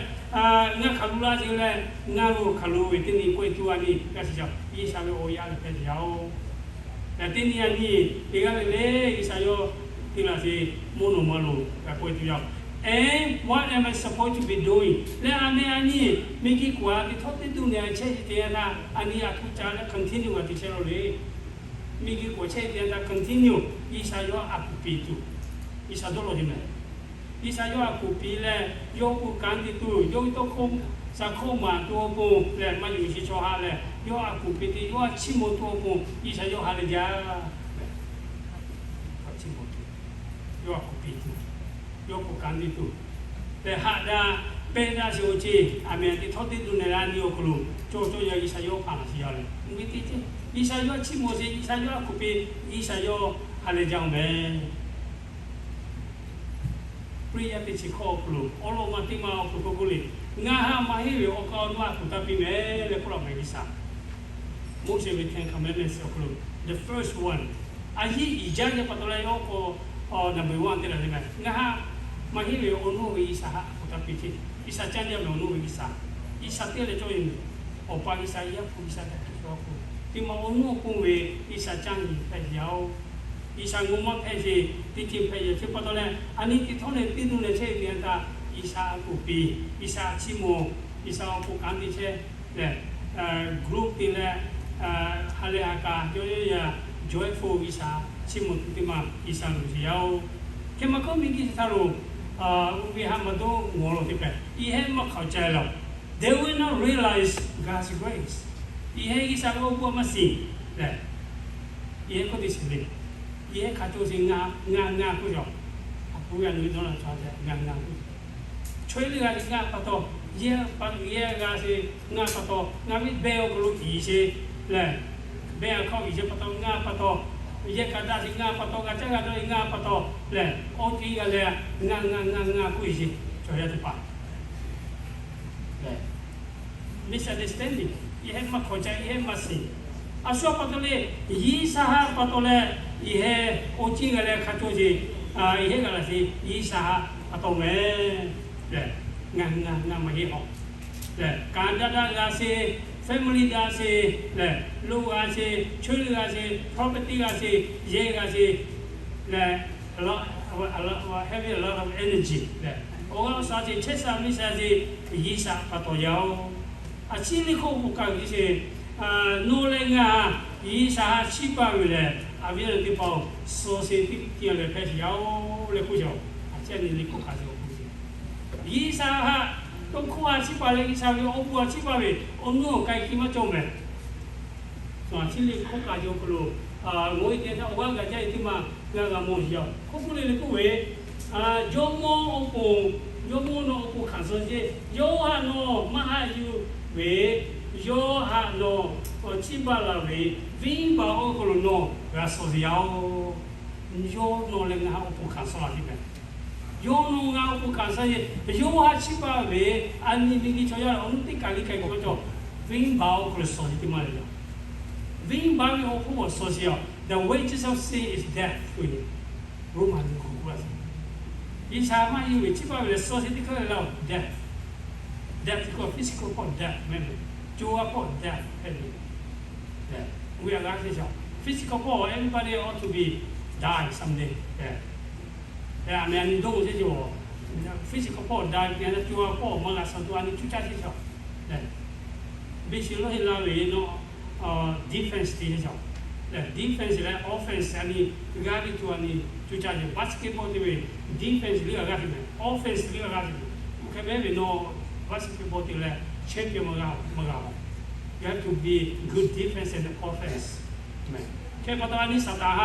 ngaˬ hk'aˬ lo laˇ sheˍ leh, ngaˬ lo hk'aˬ lo ve teˇ nyi k'oˆ e tuˬ a nyi g'a shiˍ jaˇ. G'uiˬsha ve awˬ yaˇ lehˬ hpehꞈ jaˇ-oˬ. Yaꞈ teˇ nyi a nyi, teˇ g'aˇ leh leh G'uiˬsha yawˇ te laˬ sheˍ, mvuhˇ naw ma lo g'a k'oˆ e tuˬ yoˬ. And what am I supposed to be doing? Leh a nyi a nyi, miˬguiˬ hk'oˆ a teˇ htawˇ teˇ duˬ nehˬ a chehˇ sheˍ teˇ yanˇ htaˇ a nyi a htoꞈ ca leh continue g'a te chehˇ law le. Miˬguiˬ hk'oˆ chehˇ teˇ yanˇ htaˇ continue, G'uiˬsha yawˇ a kuˬ piˇ tuˬ, G'uiˬsha dawˇ law ve mehˍ. G'uiˬsha yawˇ a kuˬ piˇ leh, yawˇ kuˬ kanˉ te tuˬ, yawˇ ve tawˇ hkawˇ shaˍ hkawˇ maˍ tuˬ awˬ pon lehˬ, maˇ yonˍ sheˍ chaw ha lehˬ, yawˇ a kuˬ piˇ te, yawˇ a chiˇ mvuh tuˬ awˬ pon G'uiˬsha yawˇ ha lehˬ jaˇ. Yawˇ a kuˬ piˇ tuˬ, yawˇ kuˬ kanˉ te tuˬ, lehˬ haꞈ daꞈ pehˇ daꞈ sheˍ awˬ ceuˬ a meh teˇ htawˇ teˇ duˬ nehˬ la nyi awˬ hk'aw lo, cawˬ cawˬ yaˇ G'uiˬsha yawˇ hpaˍ laˬ sheˍ yaˇ leh, mvuhˇ miˬ teˇ ceuˬ G'uiˬsha yawˇ chiˇ mvuh sheˍ, G'uiˬsha yawˇ a kuˬ piˇ, G'uiˬsha yawˇ ha lehˬ jaˇ-oˬ mehˍ. Prayer teˇ chi hkawˇ awˬ hk'aw lo awˬ lawn ma teˇ ma awˬ hk'aw lo k'oˆ k'oˆ le, ngaˬ haꞈ maˇ heˆ ve awˬ kaˍ awˬ nu a kuˬ taˇ piˇ mehˍ leh k'oˆ laˇ mehˍ G'uiˬsha. Moˉseˍ ve Ten Commandments awˬ hk'aw lo the first one, a yiˉ iˍ jaˇ ve pa taw leh yawˇ k'o number one te la le mehˍ. Ngaˬ haꞈ maˇ heˆ ve awˬ nu ve G'uiˬsha haꞈ a kuˬ taˇ piˇ ceˇ. G'uiˬsha caˇ jaˇ mehˍ awˬ nu ve G'uiˬsha. G'uiˬsha teˇ leh cawˇ ve mehˍ. Awˬ pa G'uiˬsha, Yaˇ hpu G'uiˬsha, Daꞈ hpu G'uiˬsha awˬ hk'aw lo teˇ ma awˬ nu awˬ pon ve G'uiˬsha caˇ nyi hpehꞈ yaˇ-oˬ. G'uiˬsha ngaw maˇ hpehꞈ sheˍ, teˇ ceuˬ hpehꞈ yaˇ chi pa taw leh a nyi teˇ htawˇ leh teˇ duˬ leh chehˇ ve teˇ yanˇ htaˇ G'uiˬsha a kuˬ piˇ, G'uiˬsha chiˇ mvuh, G'uiˬsha awˬ hk'aw kanˉ te chehˇ lehˬ, group te leh ha lehˬ ha kaꞈ yawˇ yawˇ yaˇ joyful G'uiˬsha chiˇ mvuh tuˬ teˇ ma G'uiˬsha loˍ sheˍ yaˇ-oˬ. Hk'e maˇ k'oˆ miˬguiˬ chi htaꞈ lo, oˇ ve haꞈ maˇ dawˇ ngawˬ law teˇ hpehꞈ, yehˇ maˇ hk'aˬ ca laˬ. They will not realize God's grace. Yehˇ G'uiˬsha ve awˬ bon maˇ shiˍ lehˬ, yehˇ k'oˆ teˇ shiˍ le. Yehˇ hk'a cawˬ sheˍ ngaˬ ngaˬ ngaˬ k'oˆ yaˇ. A pu g'a nu dawˇ la ca te ngaˬ ngaˬ k'oˆ. Chaweh leh g'a sheˍ ngaˬ pa taw, yehˇ pa yehˇ g'a sheˍ ngaˬ pa taw, ngaˬ ve beh awˬ hk'aw lo iˍ sheˍ lehˬ, beh awˬ hk'aw iˍ sheˍ pa taw ngaˬ pa taw, yehˇ kaꞈ daꞈ sheˍ ngaˬ pa taw, g'a caˇ g'a dawˇ ngaˬ pa taw lehˬ, awˬ ceuˬ g'a leh ngaˬ ngaˬ ngaˬ ngaˬ k'oˆ sheˍ. Chaw yaˇ teˇ hpaˍ lehˬ, misunderstanding, yehˇ maˇ hk'aˬ ca, yehˇ maˇ shiˍ. A shu pa taw leh, G'uiˬsha haꞈ pa taw leh, yehˇ awˬ ceuˬ g'a leh hk'a cawˬ sheˍ, yehˇ g'a laˬ sheˍ, G'uiˬsha haꞈ pa taw mehˍ lehˬ, ngaˬ ngaˬ ngaˬ maˇ heˆ hawˬ lehˬ, kanˉ daꞈ daꞈ g'a sheˍ, family daꞈ sheˍ lehˬ, lo g'a sheˍ, chaweh leh g'a sheˍ, property g'a sheˍ, yehˇ g'a sheˍ lehˬ, having a lot of energy lehˬ, awˬ g'aˇ awˬ shaˍ sheˍ, chehˇ sha miˇ sha sheˍ, G'uiˬsha pa taw yaˇ-oˬ. A ciˉ liˇ hk'oˆ k'oˆ kaꞈ ve sheˍ, nawˬ leh ngaˬ G'uiˬsha haꞈ chiˇ baˬ ve lehˬ, a viˉ a nyi teˇ hpaˍ-oˬ, suh sheˍ teˇ ceuˬ lehˬ hpehꞈ sheˍ yaˇ-oˬ leh k'oˆ sheˍ. A ciˉ nyi liˇ hk'oˆ kaꞈ ve awˬ hk'oˆ sheˍ, G'uiˬsha haꞈ tawˇ hkawˇ haꞈ chiˇ baˬ leh G'uiˬsha ve awˬ bon haꞈ chiˇ baˬ ve awˬ nu awˬ k'ai hk'e maˇ cawˬ mehˍ. Aˬ, a ciˉ liˇ hk'oˆ kaꞈ ve awˬ hk'aw lo, ngaˬ hui teˇ yanˇ htaˇ awˬ g'aˇ g'a jaˇ ve teˇ ma g'a g'a mawˬ yaˇ-oˬ. Hk'oˆ k'oˆ le le k'oˆ ve, Jawˇmawˇ awˬ pon, Jawˇmawˇ nawˬ awˬ pon hkanˍ suh sheˍ. Yawˇ haꞈ nawˬ maˇ haꞈ yuˬ ve, yawˇ haꞈ nawˬ chiˇ baˬ laˬ ve, venˇbaˆ awˬ hk'aw lo nawˬ g'a suh sheˍ yaˇ-oˬ. Yawˇ nawˬ leh ngaˬ awˬ pon hkanˍ suh laˬ ve mehˍ. Yawˇ nawˬ ngaˬ awˬ pon hkanˍ suh sheˍ. Yawˇ haꞈ chiˇ baˬ ve, a nyi miˬguiˬ chaw yaˇ awˬ nu teˇ kaˬ le kaꞈ cawˬ cawˬ, venˇbaˆ awˬ hk'aw lo suh sheˍ teˇ ma le yaˇ. Venˇbaˆ ve awˬ hk'oˆ awˬ suh sheˍ-oˬ, the wages of sin is death k'oˆ ve, Roˉmaꞈ liꞈ hk'oˆ k'oˆ laˇ sheˍ. G'uiˬsha maˇ yuˬ ve chiˇ baˬ ve lehˬ suh sheˍ teˇ hkawˇ le laˇ-oˬ, death. Death k'oˆ ve physical hpawˇ death mehˍ mehˍ, co ha hpawˇ death hpehꞈ ve. Ve a g'a sheˍ, physical hpawˇ everybody ought to be die someday. Aˬ meh a nyi dawˇ sheˍ ceˇ-oˬ, physical hpawˇ daꞈ ve teˇ yanˇ co ha hpawˇ maˇ g'a suh tuˬ a nyi cuˇ caˇ sheˍ ceˇ. Biˇ shiˍ lawˇ heˆ laˇ ve nawˬ, defense te sheˍ ceˇ. Defense leh offense a nyi g'a ve tuˬ a nyi cuˇ caˇ sheˍ. Basketball te ve defense liˇ g'a g'a sheˍ mehˍ, offense liˇ g'a g'a sheˍ mehˍ. Oˇ hk'e mehˍ ve nawˬ basketball te leh champion maˇ g'a maˇ g'a-oˬ. You have to be good defense and offense mehˍ. Hk'e pa taw, a nyi Saˍtanˍ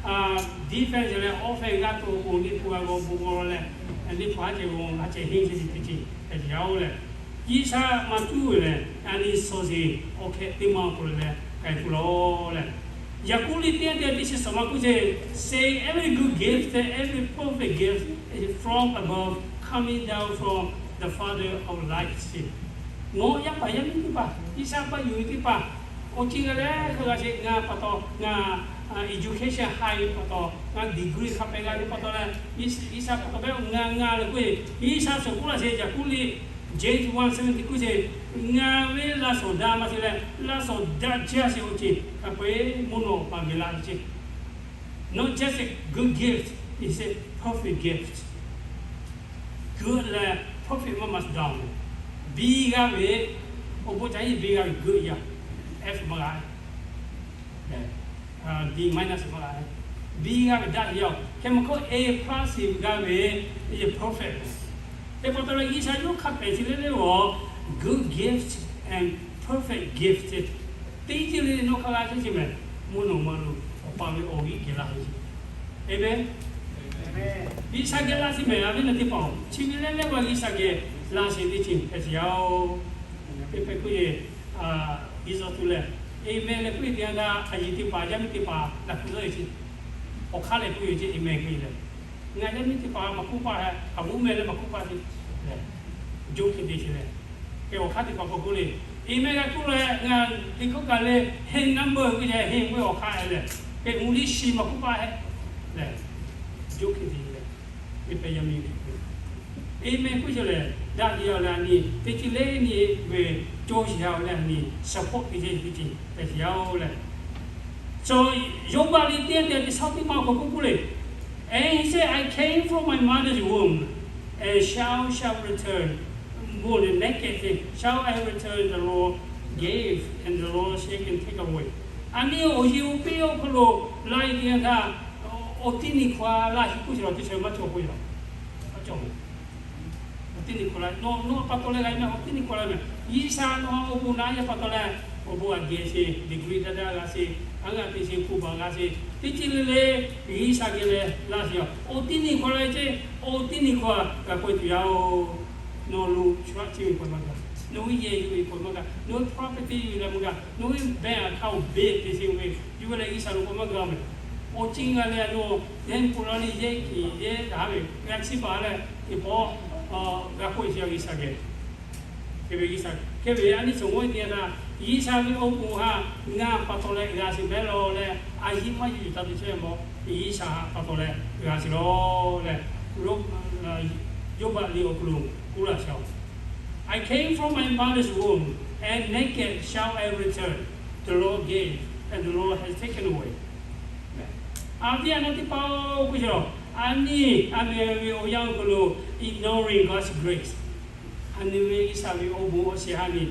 htaꞈ defense leh offense g'a tuˬ awˬ pon, Liꞈ hpu g'a g'aw bon g'aw leh, Liꞈ hpu haˉ ceh g'aw haˉ ceh henˇ ceh ceh ceh ceh yaˇ-oˬ leh, G'uiˬsha maˇ tuˉ ve lehˬ, a nyi suhˍ sheˍ awˬ hk'e teˇ ma awˬ hk'aw lo leh k'ai tuˬ lawˬ leh, Yaˍkoˆ liꞈ teˇ yanˇ teˇ yanˇ teˇ chi suhˍ ma k'oˆ ce, Say every good gift and every perfect gift is from above, coming down from the Father of lights. Nawˬ yaˇ paˍ yaˇ miˇ teˇ hpaˍ, G'uiˬsha paˇ yuˬ ve teˇ hpaˍ, awˬ ceuˬ g'a leh hk'a g'a sheˍ, ngaˬ pa taw ngaˬ education high ve pa taw, ngaˬ degree hk'a pehꞈ g'a ve pa taw leh, G'uiˬsha pa taw pehˉ ngaˬ ngaˬ leh k'oˆ ve, G'uiˬsha suhˍ k'oˆ laˇ sheˍ. Yaˍkoˆ liꞈ James one seventeen k'oˆ ce, ngaˬ ve laˇ shawˍ daꞈ maˇ sheˍ leh, laˇ shawˍ daꞈ jaˇ sheˍ awˬ ceuˬ hk'a peu-eˬ mvuhˇ naw awˬ pa geh laˇ ve ce. Not just a good gift, it's a perfect gift. Good leh perfect maˇ maˇ suhˍ daꞈ-oˬ. Biˇ g'aˇ ve, awˬ bon ca iˉ biˇ g'aˇ ve good yaˇ, F maˇ g'a, D minus maˇ g'a, biˇ g'aˇ ve daꞈ yaˇ-oˬ. Hk'e maˇ hkawˇ A plus g'a ve, perfect. Hk'e pa taw leh G'uiˬsha yawˇ hk'a pehꞈ chi leh leh g'awˬ, good gift and perfect gift. Teˇ ceuˬ le nawˬ hk'a g'a chehˇ ce mehˬ, mvuhˇ naw ma lo Awˬ pa ve awˬ g'euˆ geh laˇ ve ce. Amen. G'uiˬsha geh laˇ sheˍ mehˬ, a viˉ na teˇ hpaˍ-oˬ, chi ve leh leh g'awˬ G'uiˬsha geh laˇ sheˍ teˇ ceuˬ hpehꞈ sheˍ yaˇ-oˬ. Teˇ hpehꞈ k'oˆ ve, G'uiˬsha tuˬ lehˬ, amen leh k'oˆ ve teˇ yanˇ htaˇ, a yiˍ teˇ hpaˍ yaˇ miˇ teˇ hpaˍ daꞈ kuˬ zaˇ ve ce. Awˬ hk'aˇ lehˬ k'oˆ ve ce, amen k'oˆ ve lehˬ, ngaˬ yaˇ miˇ teˇ hpaˍ maˇ k'oˆ paˇ hehꞈ, awˬ g'uˇ meh leh maˇ k'oˆ paˇ ce lehˬ, joˇ hk'e te ce lehˬ, k'e awˬ hk'aˇ teˇ hpaˍ k'awꞈ k'oˆ le, amen g'a k'oˆ leh ngaˬ teˇ hkawˇ kaꞈ le, henˇ number k'oˆ ce, henˇ k'oˆ ve awˬ hk'aˇ lehˬ, k'e English maˇ k'oˆ paˇ hehꞈ lehˬ, joˇ hk'e te ce lehˬ, teˇ hpehꞈ yaˇ miˇ amen k'oˆ ce lehˬ, daꞈ ve yaˇ leh a nyi teˇ ceuˬ le nyi ve cawˇ sheˍ yaˇ-oˬ leh a nyi support te ce teˇ ceuˬ hpehꞈ sheˍ yaˇ-oˬ leh, so Yoˇbaˆ liꞈ teˇ yanˇ teˇ yanˇ teˇ shaˉ teˇ ma k'awꞈ k'oˆ k'oˆ le, and he said, I came from my mother's womb, and shall shall return, more than naked, shall I return, the Lord gave, and the Lord shake and take away. A nyi awˬ yeˬ awˬ piˇ awˬ hk'aw lo la e teˇ yanˇ htaˇ, awˬ tiˇ nyi hk'aw laˇ sheˍ k'oˆ sheˍ lawˬ, teˇ shawˍ maˇ cawˬ k'oˆ lawˬ, maˇ cawˬ. Awˬ tiˇ nyi hk'aw la, nawˬ nawˬ pa taw leh g'a mehˬ, awˬ tiˇ nyi hk'aw la mehˬ. G'uiˬsha nawˬ awˬ bon naꞈ yaˇ pa taw leh, awˬ bon aꞈ geh sheˍ, degree daꞈ daꞈ g'a sheˍ, aˉ g'aˇ te sheˍ, hpu baˬ g'a sheˍ, teˇ ceuˬ le le G'uiˬsha geh leh laˇ sheˍ. Awˬ tiˇ nyi hk'aw la ce, awˬ tiˇ nyi hk'aw g'a k'oˆ tuˬ yaˇ-oˬ. Nawˬ lo shu aꞈ ciˇ ve k'awꞈ maˇ gaˬ, nawˬ hui yehˬ yuˬ ve k'awꞈ maˇ gaˬ, nawˬ hui property yuˬ leh maˇ gaˬ, nawˬ hui bank account beˬ te sheˍ ve, yuˬ ve leh G'uiˬsha lo k'awꞈ maˇ gaˬ mehˬ. Awˬ ceuˬ g'a leh nawˬ yehˇ k'o la le, yehˇ kiˬ yehˇ daꞈ ve g'a ciˇ baˬ leh teˇ pawˆ g'a k'oˆ sheˍ G'uiˬsha geh. Hk'e ve G'uiˬsha, hk'e ve a nyi suhˍ g'awˇ teˇ yanˇ htaˇ, G'uiˬsha ve awˬ bon htaꞈ ngaˬ pa taw leh g'a sheˍ mehˬ lawˬ leh, a yiˇ maˇ yuˬ yuˬ taˇ te chehˇ mawˬ, G'uiˬsha htaꞈ pa taw leh g'a sheˍ lawˬ leh, Yoˇbaˆ liꞈ awˬ hk'aw lo k'oˆ laˇ sheˍ-oˬ. I came from my mother's womb, and naked shall I return. The Lord gave, and the Lord has taken away. A viˉ a nyi teˇ hpaˍ-oˬ k'oˆ sheˍ lawˬ, a nyi a mehˬ ve awˬ yanˇ awˬ hk'aw lo ignoring God's grace. A nyi ve G'uiˬsha ve awˬ bon awˬ shiˍ ha nyi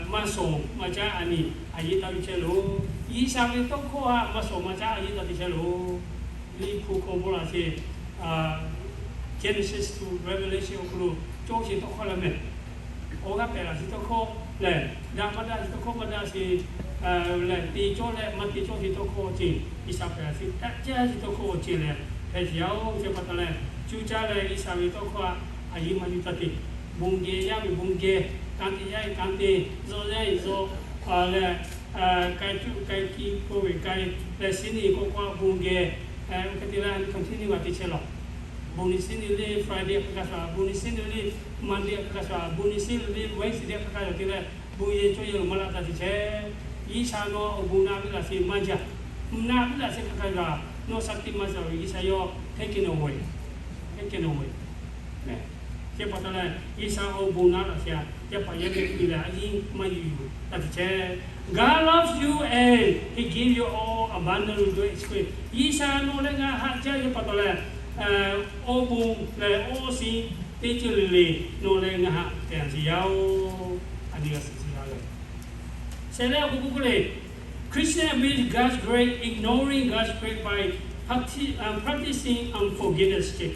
maˇ shawˍ maˇ caˉ a nyi a yiˇ taˇ ve chehˇ loˬ. G'uiˬsha ve tawˇ hkawˇ htaꞈ maˇ shawˍ maˇ caˉ a yiˇ taˇ te chehˇ loˬ. Liꞈ hpu hkawˇ bon laꞈ sheˍ, Genesis to Revelation awˬ hk'aw lo cawˇ sheˍ tawˇ hkawˇ leh mehˬ. Awˬ g'aˇ pehˬ laꞈ sheˍ tawˇ hkawˇ lehˬ, daꞈ maˇ daꞈ sheˍ tawˇ hkawˇ maˇ daꞈ sheˍ leh, te cawˇ leh maˇ te cawˇ sheˍ tawˇ hkawˇ awˬ ceuˬ, G'uiˬsha pehˬ laꞈ sheˍ daꞈ jaˇ sheˍ tawˇ hkawˇ awˬ ceuˬ lehˬ hpehꞈ sheˍ yaˇ-oˬ. Chi pa taw leh, cuˇ caˇ leh G'uiˬsha ve tawˇ hkawˇ htaꞈ a yiˇ maˇ yuˬ taˇ te. Bon geh yaˇ ve bon geh, kanˉ te yaˇ ve kanˉ te, zawˇ yaˇ ve zawˇ leh, k'ai cuˇ k'ai kiˇ hk'oˆ ve k'ai leh, Sunday k'o k'o bon geh, hk'e te leh continue g'a te chehˇ lawˬ. Bon ni Sunday le Friday hk'a ka shaˍ, bon ni Sunday le Monday hk'a ka shaˍ, bon ni Sunday le Wednesday hk'a ka shaˍ te leh, bon yehˬ cawˇ yehˬ lo maˇ laˇ taˇ te chehˇ. G'uiˬsha nawˬ awˬ bon naꞈ ve laꞈ sheˍ maˇ jaˇ. Naꞈ ve laꞈ sheˍ hk'a ka g'a, nawˬ shaˍ tiꞈ maˇ shaˍ ve G'uiˬsha yawˇ hk'e kehˬ nawˬ ve, hk'e kehˬ nawˬ ve. Chi pa taw leh, G'uiˬsha awˬ bon naꞈ laꞈ sheˍ a, yaˇ paˍ yaˇ miˇ te leh a yiˇ maˇ yuˬ yuˬ taˇ te chehˇ. God loves you and He give you all abundant grace. G'uiˬsha nawˬ leh ngaˬ haꞈ jaˇ ve pa taw leh, awˬ bon leh awˬ shiˍ teˇ ceuˬ le le nawˬ leh ngaˬ haꞈ te a sheˍ yaˇ-oˬ. A nyi g'a shiˍ sheˍ yaˇ leh, shehˍ leh awˬ hk'aw k'oˆ k'oˆ le, Christian abuse God's grace, ignoring God's grace by practi- practicing unforgiveness ce.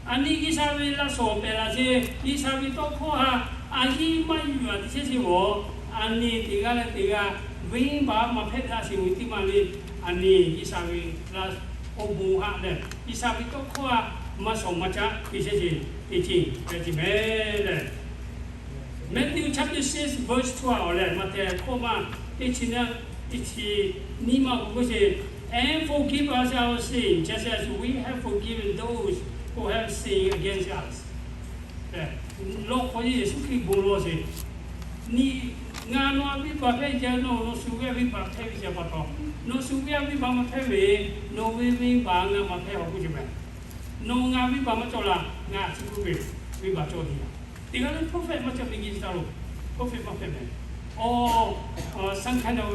A nyi G'uiˬsha ve laˇ shawˍ pehˬ laꞈ sheˍ, G'uiˬsha ve tawˇ hkawˇ htaꞈ a yiˇ maˇ yuˬ yuˬ a te chehˇ sheˍ g'awˬ, a nyi teˇ g'aˇ leh teˇ g'aˇ venˇbaˆ maˇ hpehꞈ daꞈ sheˍ ve teˇ maˬ le, a Aˬ ni G'uiˬsha ve la awˬ bon haꞈ lehˬ, G'uiˬsha ve tawˇ hkawˇ a maˇ shawˍ maˇ caˆ hkui shehˆ ce teˇ ceuˬ hpehꞈ ce mehˍ lehˬ. Matthew chapter six verse twelve lehˬ, Maꞈhtehˍ hkawˇ maˇ teˇ chi naˇ teˇ chi nyiˇ maˇ k'oˆ k'oˆ ce, And forgive us our sin, just as we have forgiven those who have sinned against us. Lawˇ hk'aw Yeˍsuˆ Hkriꞈ bon lawˬ sheˍ. Ngaˬ nawˬ a venˇbaˆ hpehˇ jaˇ, nawˬ nawˬ shu ve a venˇbaˆ hpehˇ ve jaˇ pa taw, nawˬ shu ve a venˇbaˆ maˇ hpehˇ ve, nawˬ ve venˇbaˆ ngaˬ maˇ hpehˇ a k'oˆ ce mehˍ. Nawˬ ngaˬ venˇbaˆ maˇ cawˬ laˇ, ngaˬ chi k'oˆ ve venˇbaˆ cawˬ te yaˇ. Teˇ g'aˇ leh prophet maˇ cawˬ, miˬguiˬ chi htaꞈ lo prophet maˇ hpehˇ mehˍ. Awˬ, some kind of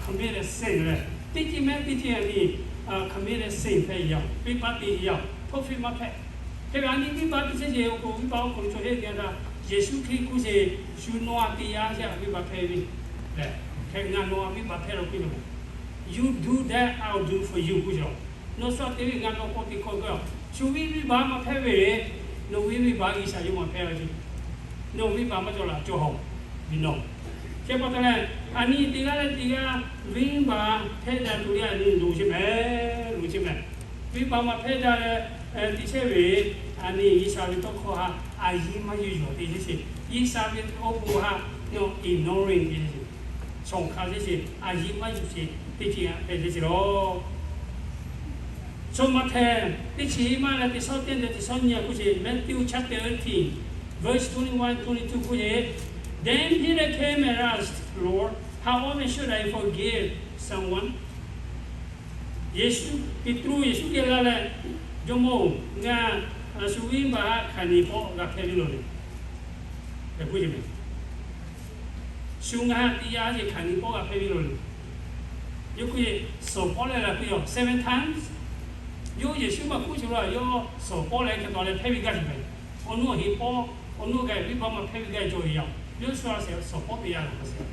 commit a sin leh, teˇ ceuˬ mehˍ teˇ ceuˬ a ni commit a sin hpehˇ yaˇ, venˇbaˆ te yaˇ, prophet maˇ hpehˇ. Hk'e ve a ni venˇbaˆ te chehˇ ce, awˬ hk'aw lo venˇbaˆ awˬ hk'aw lo cawˬ heˆ te yaˇ htaˇ, Yeˍsuˆ Hkriꞈ k'oˆ ce, shu nawˬ a te yaˇ a venˇbaˆ hpehˇ ve lehˬ, hk'e ngaˬ nawˬ a venˇbaˆ hpehˇ la k'oˆ ve, You do that, I'll do for you k'oˆ ce. Nawˬ shu a te ve ngaˬ nawˬ k'awꞈ te hkawˇ gaˇ. Shu ve venˇbaˆ maˇ hpehˇ ve, nawˬ ve venˇbaˆ G'uiˬsha yawˇ maˇ hpehˇ ve ce. Nawˬ venˇbaˆ maˇ cawˬ laˇ cawˬ haw ve nawˬ. Hk'e pa taw leh, a ni teˇ g'aˇ leh teˇ g'aˇ venˇbaˆ hpehˇ daꞈ tuˬ ve a ni loˍ ce mehˍ, loˍ ce mehˍ. Venˇbaˆ maˇ hpehˇ daꞈ leh, te chehˇ ve, a ni G'uiˬsha ve tawˇ hkawˇ haꞈ a yiˇ maˇ yuˬ yuˬ te chehˇ ce. G'uiˬsha ve awˬ bon haꞈ nawˬ ignoring te chehˇ ce. Shawˍ hk'a chehˇ ce, a yiˇ maˇ yuˬ ce, teˇ ceuˬ hpehꞈ chehˇ ce lawˬ. Chaw maˇ hpehˇ, teˇ chi maˇ leh teˇ shawˉ teˇ leh teˇ shawˉ nyi a k'oˆ ce, Matthew chapter eighteen, verse twenty-one, twenty-two k'oˆ ce, Then Peter came and asked, Lord, how often should I forgive someone? Yeˍsuˆ, Peˍtruˆ Yeˍsuˆ geh la leh, Jawˇmawˇ-oˬ, ngaˬ shu venˇbaˆ hk'aˬ nyi pawˆ g'a hpehˇ ve lawˬ le, tehꞈ k'oˆ ce mehˍ. Shu ngaˬ teˇ yanˇ ce hk'aˬ nyi pawˆ g'a hpehˇ ve lawˬ le. Yawˇ k'oˆ ce, suhˍ pawˆ leh la k'oˆ yaˇ seven times. Yawˇ Yeˍsuˆ maˇ k'oˆ ce la, yawˇ suhˍ pawˆ leh hk'e taw leh hpehˇ ve gaˇ ce mehˍ. Awˬ nuˇ awˬ heˆ pawˆ, awˬ nuˇ gaˬ venˇbaˆ maˇ hpehˇ ve gaˇ cawˬ ve yaˇ. Yawˇ shu a sheˍ suhˍ pawˆ teˇ yanˇ la sheˍ.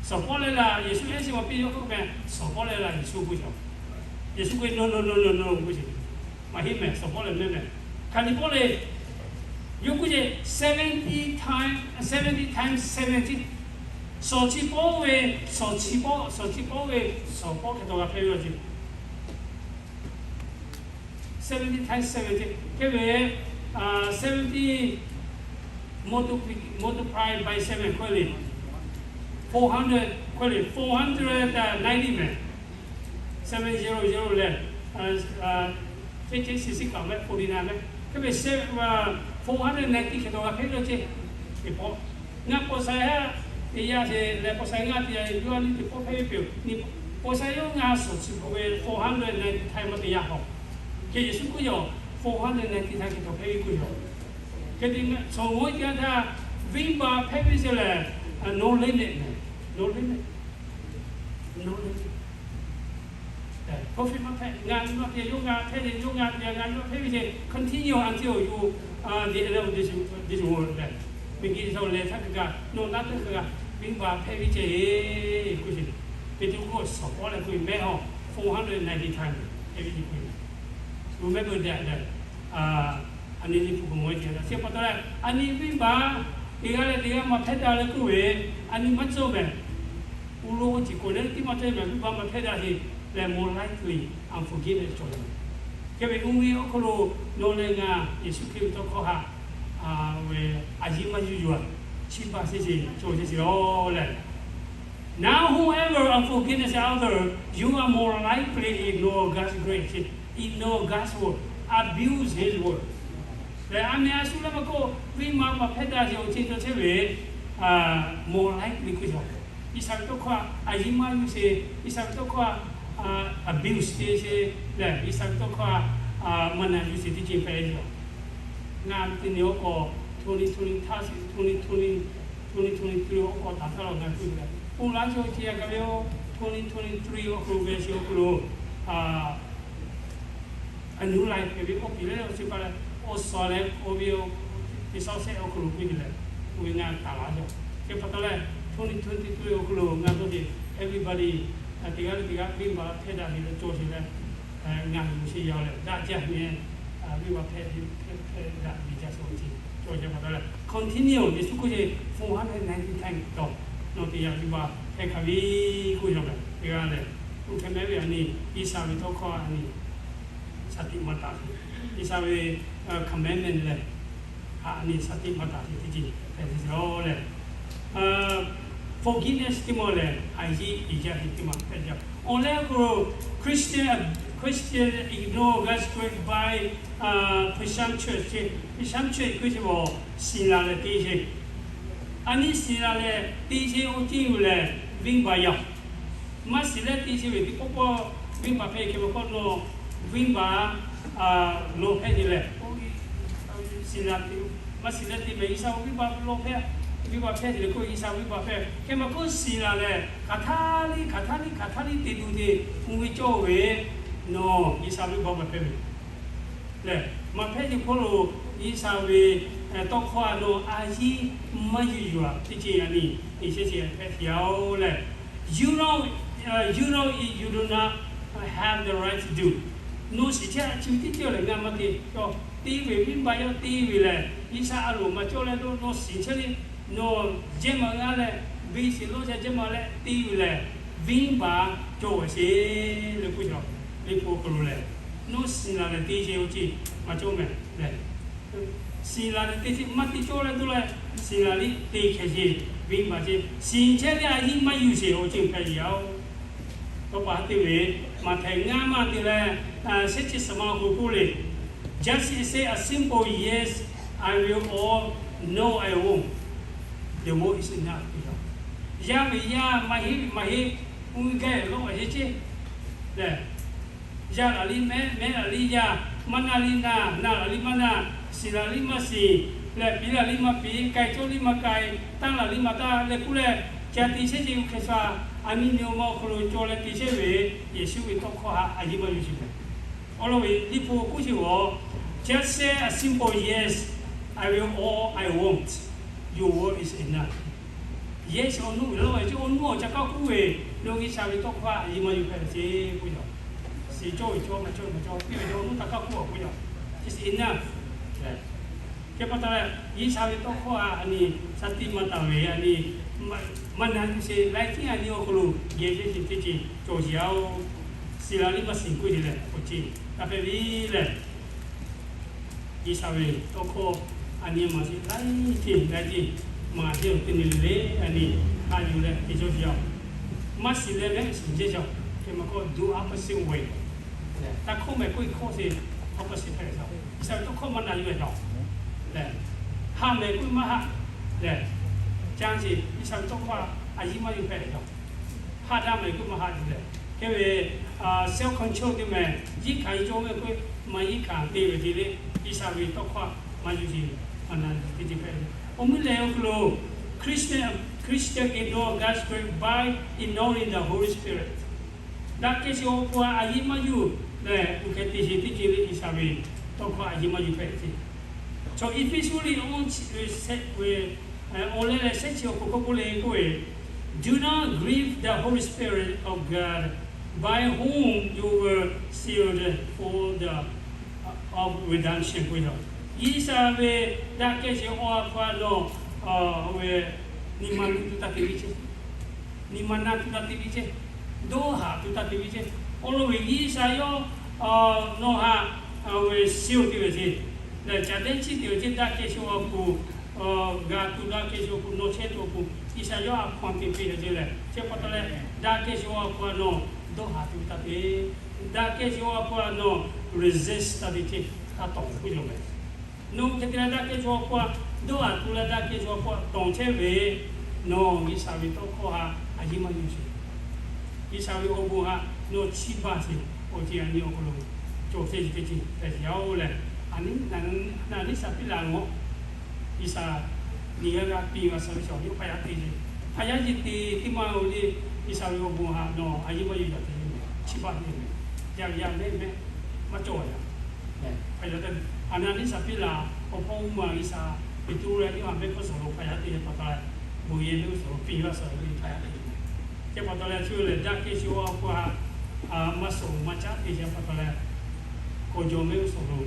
Suhˍ pawˆ leh la Yeˍsuˆ ehˉ chi maˇ piˇ yawˇ k'oˆ mehˍ, suhˍ pawˆ leh la Yeˍsuˆ k'oˆ ce. Yeˍsuˆ k'oˆ ve, No, no, no, no, no k'oˆ ce. Maˇ heˆ mehˍ, suhˍ pawˆ leh mehˍ mehˍ. Hk'aˬ nyi pawˆ le. Yawˇ k'oˆ ce, seventy time, seventy times seventy. Suhˍ chi pawˆ ve, suhˍ chi pawˆ, suhˍ chi pawˆ ve, suhˍ pawˆ hk'e taw g'a hpehˇ ve laˇ ce. Seventy times seventy hk'e ve, seventy multiply, multiply by seven k'oˆ le, four hundred k'oˆ le, four hundred ninety mehˍ. Seven zero zero leh, fifty six kaꞈ mehˍ, forty nine mehˍ. Hk'e ve four hundred ninety hk'e taw g'a hpehˇ ve laˇ ce. Teˇ pawˆ, ngaˬ ပေါ်ဆံယဲ teˇ yanˇ ce leh ပေါ်ဆံယဲ ngaˬ teˇ yanˇ yawˇ a ni teˇ pawˆ hpehˇ ve peuˬ. Ni ပေါ်ဆံယဲ ngaˬ suhˍ chi pawˆ ve four hundred ninety times maˇ teˇ yanˇ hawˬ. Hk'e Yeˍsuˆ k'oˆ yaˇ, four hundred ninety times hk'e taw hpehˇ ve k'oˆ yaˇ. Hk'e te suhˍ g'awˇ teˇ yanˇ htaˇ, venˇbaˆ hpehˇ ve ce lehˬ, no limit mehˍ, no limit, no limit. Prophet maˇ hpehˇ, ngaˬ nawˬ teˇ yanˇ yawˇ ngaˬ hpehˇ ve, yawˇ ngaˬ teˇ yanˇ ngaˬ nawˬ hpehˇ ve ce, continue until you, the end of this, this world lehˬ. Miˬguiˬ htaꞈ lehˬ htaˇ kaꞈ, nawˬ naˉ teˇ hk'aˇ kaꞈ venˇbaˆ hpehˇ ve ce, k'oˆ ce. Peˍtruˆ k'oˆ, suhˍ pawˆ leh k'oˆ ve mehˍ hawˬ, four hundred ninety times hpehˇ ve ce k'oˆ ve. Remember that, a ni ni hpu k'o mawˬ ve ce, chi pa taw leh a ni venˇbaˆ teˇ g'aˇ leh teˇ g'aˇ maˇ hpehˇ daꞈ leh k'oˆ ve, a ni maˇ cawˬ mehˍ. Uˬ lo k'o, chi k'o leh tiˉ maˇ cawˬ mehˍ, venˇbaˆ maˇ hpehˇ daꞈ ce leh, more likely unforgiveness cawˬ ve. Hk'e ve uˇ ve awˬ hk'aw lo nawˬ leh ngaˬ Yeˍsuˆ Hkriꞈ ve tawˇ hkawˇ haꞈ ve a yiˇ maˇ yuˬ yuˬ a, chi baˬ sheˍ ce, cawˬ sheˍ ce lawˬ lehˬ. Now, whoever unforgiveness other, you are more likely ignore God's grace, ignore God's word, abuse His word. Leh a meh a shu leh maˇ k'oˆ, venˇbaˆ maˇ hpehˇ daꞈ ce awˬ ceuˬ cawˬ chehˇ ve, more likely k'oˆ yaˇ. G'uiˬsha ve tawˇ hkawˇ a yiˇ maˇ yuˬ sheˍ, G'uiˬsha ve tawˇ hkawˇ a abuse te sheˍ lehˬ, G'uiˬsha ve tawˇ hkawˇ a maˇ na yuˬ sheˍ teˇ ceuˬ hpehꞈ ve yoˬ. Ngaˬ teˇ nyi awˬ k'awꞈ twenty twenty twenty twenty twenty twenty three awˬ k'awꞈ taˍ htaˇ lawˬ ngaˬ k'oˆ ve lehˬ, oˇ laˇ cawˬ ce a kaꞈ ve yoˬ, twenty twenty three awˬ hk'aw lo ve chi awˬ hk'aw lo a new life hpehꞈ ve awˬ piˍ leh awˬ chi pa leh, awˬ suhˍ leh k'oˆ ve yoˬ. Teˇ shaˉ shehˆ awˬ hk'aw lo k'oˆ ve lehˬ, k'oˆ ve ngaˬ taˍ laˇ yoˬ. Hk'e pa taw leh, twenty twenty three awˬ hk'aw lo ngaˬ dawˇ ce, everybody teˇ g'aˇ leh teˇ g'aˇ venˇbaˆ hpehˇ daꞈ ve leh cawˬ sheˍ leh, ngaˬ yuˬ sheˍ yaˇ leh daꞈ jaˇ ve, venˇbaˆ hpehˇ hpehˇ daꞈ ve jaˇ sheˍ awˬ ceuˬ cawˬ sheˍ pa taw leh, continue Yeˍsuˆ k'oˆ ce, four hundred ninety times taw, nawˬ teˇ yanˇ venˇbaˆ hpehˇ hk'a ve k'oˆ yaˇ mehˍ teˇ g'aˇ lehˬ. Oˇ hk'e mehˉ ve a nyi, G'uiˬsha ve tawˇ hkawˇ a nyi, shaˍ tiꞈ maˇ taˍ ve, G'uiˬsha ve commandment lehˬ, a nyi shaˍ tiꞈ maˇ taˍ ve teˇ ceuˬ hpehꞈ ve yoˬ lehˬ. Forgiveness teˇ maˬ lehˬ, a yiˉ i jaˇ ve teˇ maˬ hpehꞈ ve yoˬ. Awˬ leh k'o, Christian, Christian ignore God's grace by presumptuous, presumptuous k'oˆ ve, shiˍ laˬ leh te sheˍ. A nyi shiˍ laˬ leh te sheˍ oˇ ceuˬ lehˬ, venˇbaˆ yoˬ. Maˇ shiˍ leh te sheˍ ve teˇ pawˆ pawˆ venˇbaˆ hpehꞈ ve hk'e ma hk'awꞈ nawˬ, venˇbaˆ lawˬ hpehꞈ ve lehˬ, shiˍ laˬ te, maˇ shiˍ leh te mehˍ, G'uiˬsha venˇbaˆ lawˬ hpehꞈ, venˇbaˆ hpehꞈ ve lehˬ k'o, G'uiˬsha venˇbaˆ hpehꞈ hk'e ma hk'oˆ shiˍ laˬ lehˬ, hk'aˬ htaˇ liˇ hk'aˬ htaˇ liˇ hk'aˬ htaˇ liˇ te tuˬ te, uˇ ve cawˇ ve, nawˬ G'uiˬsha venˇbaˆ maˇ hpehꞈ ve lehˬ, maˇ hpehꞈ ve hk'oˆ lo, G'uiˬsha ve tawˇ hkawˇ a nawˬ a yiˉ maˇ yuˬ yuˬ a teˇ ceuˬ a nyi, te sheˍ sheˍ hpehꞈ ve yoˬ lehˬ. You know, you know it, you do not have the right to do. Nawˬ shiˍ chehˇ a cuˇ teˇ ceuˬ lehˬ ngaˬ maˇ te cawˬ. Te ve venˇbaˆ yawˇ te ve lehˬ, G'uiˬsha a loˍ maˇ cawˇ leh, nawˬ shiˍ chehˇ le, nawˬ jehˇ maˇ g'a leh, venˇ shiˍ lawˇ chehˇ jehˇ maˇ leh te ve lehˬ, venˇbaˆ cawˬ sheˍ le k'oˆ ve yoˬ. Liꞈ hpu awˬ hk'aw lo lehˬ, nawˬ shiˍ laˬ leh te sheˍ oˇ ceuˬ maˇ cawˇ mehˍ lehˬ, shiˍ laˬ leh te sheˍ maˇ te cawˇ leh dawˇ leh, shiˍ laˬ liˇ te hkeh sheˍ, venˇbaˆ sheˍ, shiˍ chehˇ le a yiˉ maˇ yuˬ sheˍ oˇ ceuˬ hpehꞈ ve yoˬ. Tawˇ pa te ve, Maꞈhtehˍ ngaˇ maˇ te leh, shehˆ chi suhˍ ma k'o k'oˆ le, Just say a simple yes, I will, or no, I won't. The word is enough. Yaˇ ve yaˇ, maˇ heˆ ve maˇ heˆ, uˇ gaˇ lawˬ sheˍ ceˇ lehˬ, yaˇ laˬ liˇ mehˉ, mehˉ laˬ liˇ yaˇ, maˇ naˇ liˇ naˇ, naˇ laˬ liˇ maˇ naˇ, shiˍ laˬ liˇ maˇ shiˍ lehˬ, piˍ laˬ liˇ maˇ piˍ, k'ai cawˇ liˇ maˇ k'ai, tanˇ laˬ liˇ maˇ tanˇ leh k'oˆ leh, ca te chehˇ ceˇ, G'uiˬsha a nyi nyi ma awˬ hk'aw lo cawˬ leh te chehˇ ve, Yeˍsuˆ ve tawˇ hkawˇ htaꞈ a yiˉ maˇ yuˬ sheˍ mehˍ. Awˬ lawn ve Liꞈ hpu k'oˆ sheˍ ve, Just say a simple yes, I will, or I won't. Your word is enough. Yes or no ve lawˬ ve ceˇ, awˬ nuˇ awˬ ca kaˇ k'oˆ ve, nawˬ G'uiˬsha ve tawˇ hkawˇ htaꞈ a yiˉ maˇ yuˬ hpehꞈ ve ceˇ k'oˆ ve yoˬ. Shiˍ cawˇ ve cawˇ, maˇ cawˇ ve maˇ cawˇ, piˇ ve cawˇ, awˬ nuˇ ca kaˇ k'oˆ a k'oˆ ve yoˬ. It's enough. Hk'e pa taw leh, G'uiˬsha ve tawˇ hkawˇ a nyi, shaˍ tiꞈ maˇ taˍ ve a nyi, maˇ na yuˬ sheˍ, laiˉ tiˉ a nyi awˬ hk'aw lo geh chehˇ sheˍ teˇ ceuˬ cawˬ sheˍ a oˬ. Shiˍ laˬ liˇ maˇ shiˍ k'oˆ ve lehˬ, awˬ ceuˬ taˇ hpehꞈ ve lehˬ, G'uiˬsha ve tawˇ hkawˇ a nyi maˇ shiˍ laiˉ tiˉ laiˉ tiˉ maˇ heˆ awˬ teˇ nyi le le a nyi, a yuˬ leh te cawˇ sheˍ a oˬ. Maˇ shiˍ leh mehˉ shiˍ jehˇ sheˍ a oˬ. Hk'e ma hk'awꞈ do opposite way. Taˇ hkawˇ mehˍ k'oˆ ve hkawˇ sheˍ, opposite hpehꞈ sheˍ a oˬ. G'uiˬsha ve tawˇ hkawˇ maˇ na yuˬ ve yoˬ lehˬ, haˆ mehˍ k'oˆ maˇ haˆ lehˬ, caˇ sheˍ, G'uiˬsha ve tawˇ hkawˇ a yiˉ maˇ yuˬ hpehꞈ ve yoˬ. Haˆ daˇ mehˍ k'oˆ maˇ haˆ yuˬ lehˬ, hk'e ve self control teˇ mehˍ, yiˉ hkanˍ cawˇ ve k'oˆ, maˇ yiˉ hkanˍ te ve te le, G'uiˬsha ve tawˇ hkawˇ maˇ yuˬ sheˍ, maˇ na yuˬ teˇ ceuˬ hpehꞈ ve. Awˬ mvuhˇ lehˬ awˬ hk'aw lo Christian, Christian ignore God's grace by ignoring the Holy Spirit. Daꞈ kehˬ sheˍ awˬ hk'aw a a yiˉ maˇ yuˬ lehˬ, uˬ hk'e te sheˍ teˇ ceuˬ le, G'uiˬsha ve tawˇ hkawˇ a yiˉ maˇ yuˬ hpehꞈ ve ceˇ. Chaw Eˇfeˇsuꞈ liꞈ awˬ leh leh shehˆ chi awˬ hk'aw k'oˆ k'oˆ le k'oˆ ve, Do not grieve the Holy Spirit of God, by whom you were sealed for the of redemption k'oˆ ve yoˬ. G'uiˬsha ve daꞈ kehˬ sheˍ awˬ hk'aw a nawˬ, oˇ ve, nyi ma luˬ tuˬ taˇ te ve ceˇ, nyi ma na tuˬ taˇ te ve ceˇ, dawˇ haˍ tuˬ taˇ te ve ceˇ. Awˬ lawn ve G'uiˬsha yawˇ nawˬ htaꞈ ve seal te ve ceˇ, lehˬ caˍ dehˇ chiˇ te ve ceˇ, daꞈ kehˬ sheˍ awˬ hk'aw g'a tuˬ, daꞈ kehˬ sheˍ awˬ hk'aw nawˬ chehˇ tuˬ awˬ hk'aw G'uiˬsha yawˇ a hk'aw te piˇ ve ceˇ lehˬ, chi pa taw leh daꞈ kehˬ sheˍ awˬ hk'aw a nawˬ dawˇ haˍ tuˬ taˇ te, daꞈ kehˬ sheˍ awˬ hk'aw a nawˬ resist taˇ te ceˇ, taˇ tawˍ k'oˆ yoˬ mehˍ. Nawˬ hk'e te leh daꞈ kehˬ sheˍ awˬ hk'aw a dawˇ haˍ tuˬ leh daꞈ kehˬ sheˍ awˬ hk'aw a tawˍ chehˇ ve, nawˬ G'uiˬsha ve tawˇ hkawˇ htaꞈ a yiˉ maˇ yuˬ sheˍ. G'uiˬsha ve awˬ bon htaꞈ nawˬ chiˇ baˬ sheˍ. Awˬ ceuˬ a nyi awˬ hk'aw lo cawˬ chehˇ ve teˇ ceuˬ hpehꞈ sheˍ a oˬ lehˬ, a nyi, a nyi Saˍpiˉlaꞈ nawˬ G'uiˬsha nyi g'a g'a piˇ g'a suh ve chaw yawˇ hpaˇ yaˇ te sheˍ. Hpaˇ yaˇ yeˇ te teˇ maˇ oˬ le, G'uiˬsha ve awˬ bon htaꞈ nawˬ a yiˉ maˇ yuˬ yaꞈ te, chiˇ baˬ te ve, yaˇ ve yaˇ mehˉ mehˉ maˇ cawˬ yaꞈ. Hpaˇ yaˇ te, a nyi Saˍpiˉlaꞈ awˬ hpawˇ uˇ ma G'uiˬsha Peˍtruˆ leh Yoˇhanˬ mehˆ hk'aˇ suhˍ lo hpaˇ yaˇ te pa taw leh, bon yehˬ mehˆ g'uˇ suhˍ lo piˇ g'a suh ve hpaˇ yaˇ te ve. Chi pa taw leh chi lehˬ daꞈ kehˬ sheˍ awˬ hk'aw a maˇ suhˍ maˇ caˉ te sheˍ pa taw leh, k'awꞈ jawˬ mehˆ g'uˇ suhˍ lo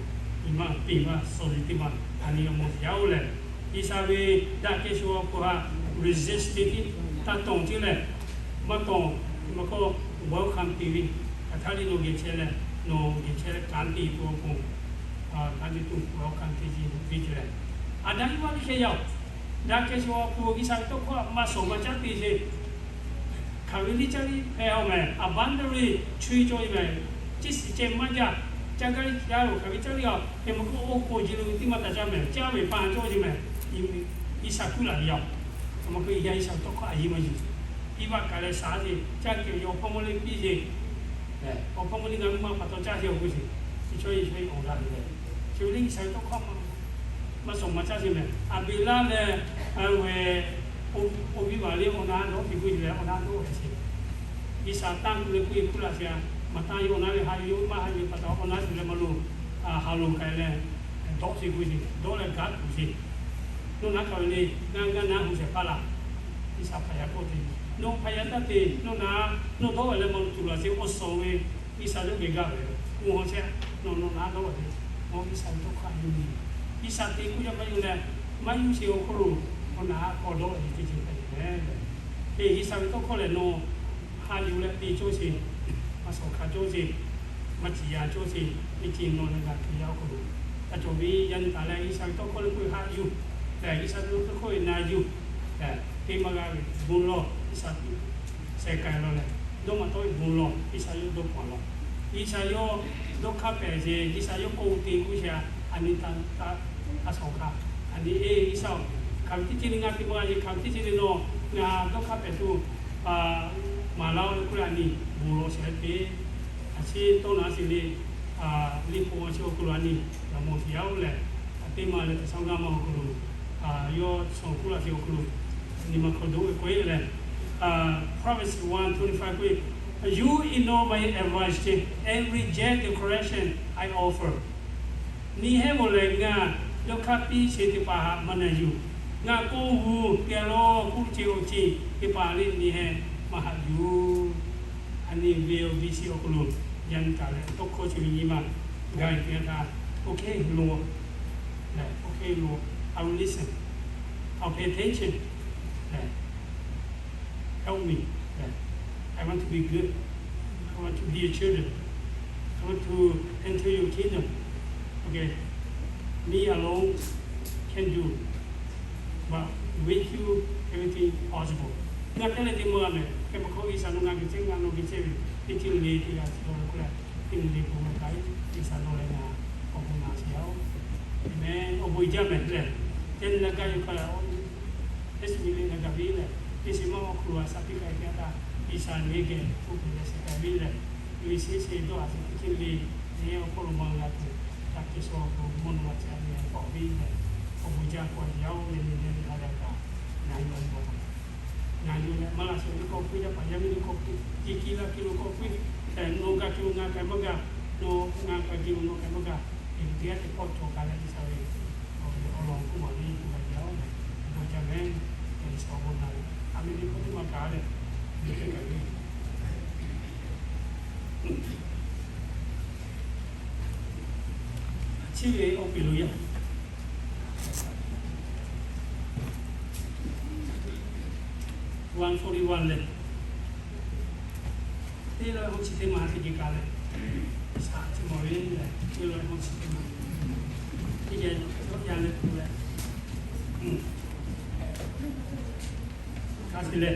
nyi ma piˇ g'a suh ve teˇ maˇ a nyi awˬ mawˬ yaˇ oˬ lehˬ, G'uiˬsha ve daꞈ kehˬ sheˍ awˬ hk'aw a resist te tiˉ taˇ tawˍ ceˇ lehˬ, maˇ tawˍ, maˇ k'awꞈ Welcome te ve, hk'aˬ htaˇ le nawˬ geh chehˇ leh, nawˬ geh chehˇ leh kanˉ te tuˬ awˬ pon, kanˉ te tuˬ welcome te ve ce leh, Aˍdanˍ Iˉvaˆ teˇ hkeh yaˇ-oˬ, daꞈ kehˬ shawˍ awˬ pon G'uiˬsha ve tawˇ hkawˇ maˇ shawˍ maˇ caˉ te sheˍ. Hk'aˬ ve liˇ caˇ liˇ hpehꞈ-oˬ mehˍ, abundantly chaweh caweh mehˍ, ceˇ shiˍ ceh maˇ jaˇ, caˇ gaˇ caˇ-oˬ. Hk'aˬ ve caˇ liˇ-a, hk'e maˇ k'oˆ, oˇ k'oˍ ji lo ve teˇ maˇ taˍ caˇ mehˍ, caˇ ve pa caˇ-oˬ ce mehˍ. G'uiˬsha kuˇ laˬ ve yaˇ-oˬ, hk'e maˇ k'oˆ, G'uiˬsha ve tawˇ hkawˇ a yiˇ maˇ yuˬ. Iˉvaˆ kaꞈ leh shaˍ ce, caˇ kehˬ ve awˬ hpawˇ mawˇ le piˇ ce, awˬ hpawˇ mawˇ le ngaˬ hui maˇ pa taw caˇ ce awˬ pon sheˍ. Chi chaw e chaw e awˬ g'a ve leh, chi ve le G'uiˬsha ve tawˇ hkawˇ maˇ shawˍ maˇ caˇ ce mehˍ. Aˍbeˍlaˆ leh ve, oˇ viˉ vaˬ le awˬ na dawˆ te k'oˆ ce leh awˬ na dawˆ ve sheˍ. G'uiˬsha tanˇ tuˬ leh k'oˆ e kuˇ laˬ ce-a, maˍ tanˇ yawˇ awˬ na ve ha yuˬ maˇ ha yuˬ ve pa taw awˬ na tuˬ leh maˇ lo, ha lo k'ai leh, dawˆ ce k'oˆ ce, dawˆ leh gaˇ tuˬ ce. Nawˬ na hk'aˬ ve le, ngaˬ ngaˬ na hu shehˍ hpaˇ laˬ. G'uiˬsha hpaˍ yaˇ k'oˆ te, nawˬ hpaˍ yaˇ taˇ te, nawˬ na, nawˬ dawˆ ve leh maˇ lo tuˬ laˬ ce awˬ suhˍ ve, G'uiˬsha yawˇ geh gaˇ ve, oˇ hawˉ chehˇ, nawˬ nawˬ na dawˆ ve, nawˬ G'uiˬsha ve tawˇ hkawˇ a yuˬ ve, G'uiˬsha te k'oˆ yaˇ maˇ yuˬ leh, maˇ yuˬ sheˍ awˬ hk'aw lo, awˬ na k'awꞈ dawˆ ve teˇ ceuˬ hpehꞈ ve mehˍ. Hk'e G'uiˬsha ve tawˇ hkawˇ lehˬ nawˬ ha yuˬ leh te cawˇ sheˍ, maˇ shawˍ hk'a cawˇ sheˍ, maˇ ciˍ yaˇ cawˇ sheˍ, teˇ ceuˬ nawˬ leh ngaˬ Hkriꞈ yaˇ awˬ hk'aw lo, a cawˬ ve yaˇ nyi taˍ leh G'uiˬsha ve tawˇ hkawˇ leh k'oˆ ve ha yuˬ, leh G'uiˬsha ve tawˇ hkawˇ ve na yuˬ, leh teˇ maˇ g'a ve bon lawˬ G'uiˬsha tuˬ sheh k'ai law leh, dawˇ maꞈ tawˆ ve bon lawˬ G'uiˬsha yawˇ dawˇ hpaw law. G'uiˬsha yawˇ dawˇ hk'aˇ pehˍ ce, G'uiˬsha yawˇ k'oˆ te k'oˆ ce, a nyi ta, a shawˍ hk'a, a nyi e G'uiˬsha-oˬ, hk'aˬ ve teˇ ceuˬ le ngaˬ te maˇ g'a ce, hk'aˬ ve teˇ ceuˬ le nawˬ ngaˬ dawˇ hk'aˇ pehˍ tuˬ maˍ laˇ-oˆ leh k'oˆ leh a nyi bon lawˬ shehˍ te. A ciˉ tawˇ naˍ a ciˉ le, liꞈ hpu a ciˉ awˬ hk'aw lo a nyi, yaꞈ mawˬ teˇ yaˇ-oˬ lehˬ, a teˇ ma leh teˇ shaˉ g'aˇ ma awˬ hk'aw lo, yawˇ shawˍ kuˇ laˬ ce awˬ hk'aw lo, a nyi ma hk'aw dawˇ ve k'oˆ leh, Proverbs one twenty-five k'oˆ, You ignore my advice and reject the correction I offer. Nyi hehˉ mawˬ lehˬ ngaˬ dawˇ hk'aˇ piˇ sheˍ teˇ hpaˍ htaꞈ maˇ na yuˬ. Ngaˬ k'oˆ hu te-a lawˬ k'oˆ ce awˬ ceuˬ teˇ hpaˍ le nyi hehˉ maˇ haꞈ yuˬ. A nyi ve awˬ viˉ chi awˬ hk'aw lo yaꞈ nyi taˍ leh tawˇ hkawˇ chi ve nyi ma gaˬ ve teˇ yanˇ htaˇ, okay Lord, okay Lord, I will listen, I will pay attention, help me, I want to be good, I want to be your children, I want to enter your kingdom. Okay, me alone can do, but with you everything possible. Ngaˬ hk'e leh te maˇ g'a mehˍ. Hk'e pa hk'aw G'uiˬsha nawˬ ngaˬ geh chehˇ, ngaˬ nawˬ geh chehˇ ve teˇ ceuˬ le teˇ g'a chi lawˬ leh k'oˆ leh, teˇ le k'o maˇ k'ai, G'uiˬsha nawˬ leh ngaˬ awˬ bon naꞈ sheˍ-oˬ. Aˍmenˍ. Awˬ bon jaˇ mehˍ lehˬ, teˇ nyi la gaˇ yoˬ hk'a leh, teˇ chi ve le na gaˬ ve lehˬ, teˇ chi maˇ awˬ hk'aw lo a shaꞈ teˇ k'ai teˇ yanˇ htaˇ, G'uiˬsha nawˬ geh k'oˆ piˇ leh sheˍ k'ai ve lehˬ, ve sheˍ sheˍ dawˇ a sheˍ teˇ ceuˬ le, nyi awˬ hk'aw lo maˇ g'a tuˬ, taˇ te shaw awˬ hk'aw lo mawˇ nawˬ g'a ca nyi k'awꞈ ve lehˬ, awˬ bon jaˇ k'awꞈ yaˇ-oˬ leh nyi leh ve ha lehˬ kaꞈ, ngaˬ yuˬ a yaw Ngaˬ yuˬ leh maˇ g'a shawˍ ve k'awꞈ puiˉ, yaˇ paˍ yaˇ miˇ ve k'awꞈ puiˉ, teˇ kiˇ laˇ kiˇ lo k'awꞈ puiˉ, nawˬ g'a kiˇ lo ngaˬ k'ai maˇ g'a, nawˬ ngaˬ k'ai kiˇ lo nawˬ k'ai maˇ g'a, teˇ g'aˇ teˇ hpawˇ cawˬ kaꞈ leh G'uiˬsha ve awˬ lawn k'oˆ maˍ ve k'oˆ gaˇ yaˇ-oˬ leh, bon jaˇ mehˍ. G'uiˬsha awˬ bon naꞈ leh, a miˇ teˇ hpaˍ teˇ maˇ kaꞈ leh, teˇ kaꞈ ve chi ve awˬ peˍ lo yaˇ one forty-one leh, teˇ lawˇ hawˉ chi teˇ ma teˇ geh kaꞈ leh, shaꞈ chi mawˬ ve leh, teˇ lawˇ hawˉ chi teˇ ma teˇ geh dawˇ yaˇ leh tuˬ leh, hk'a te leh,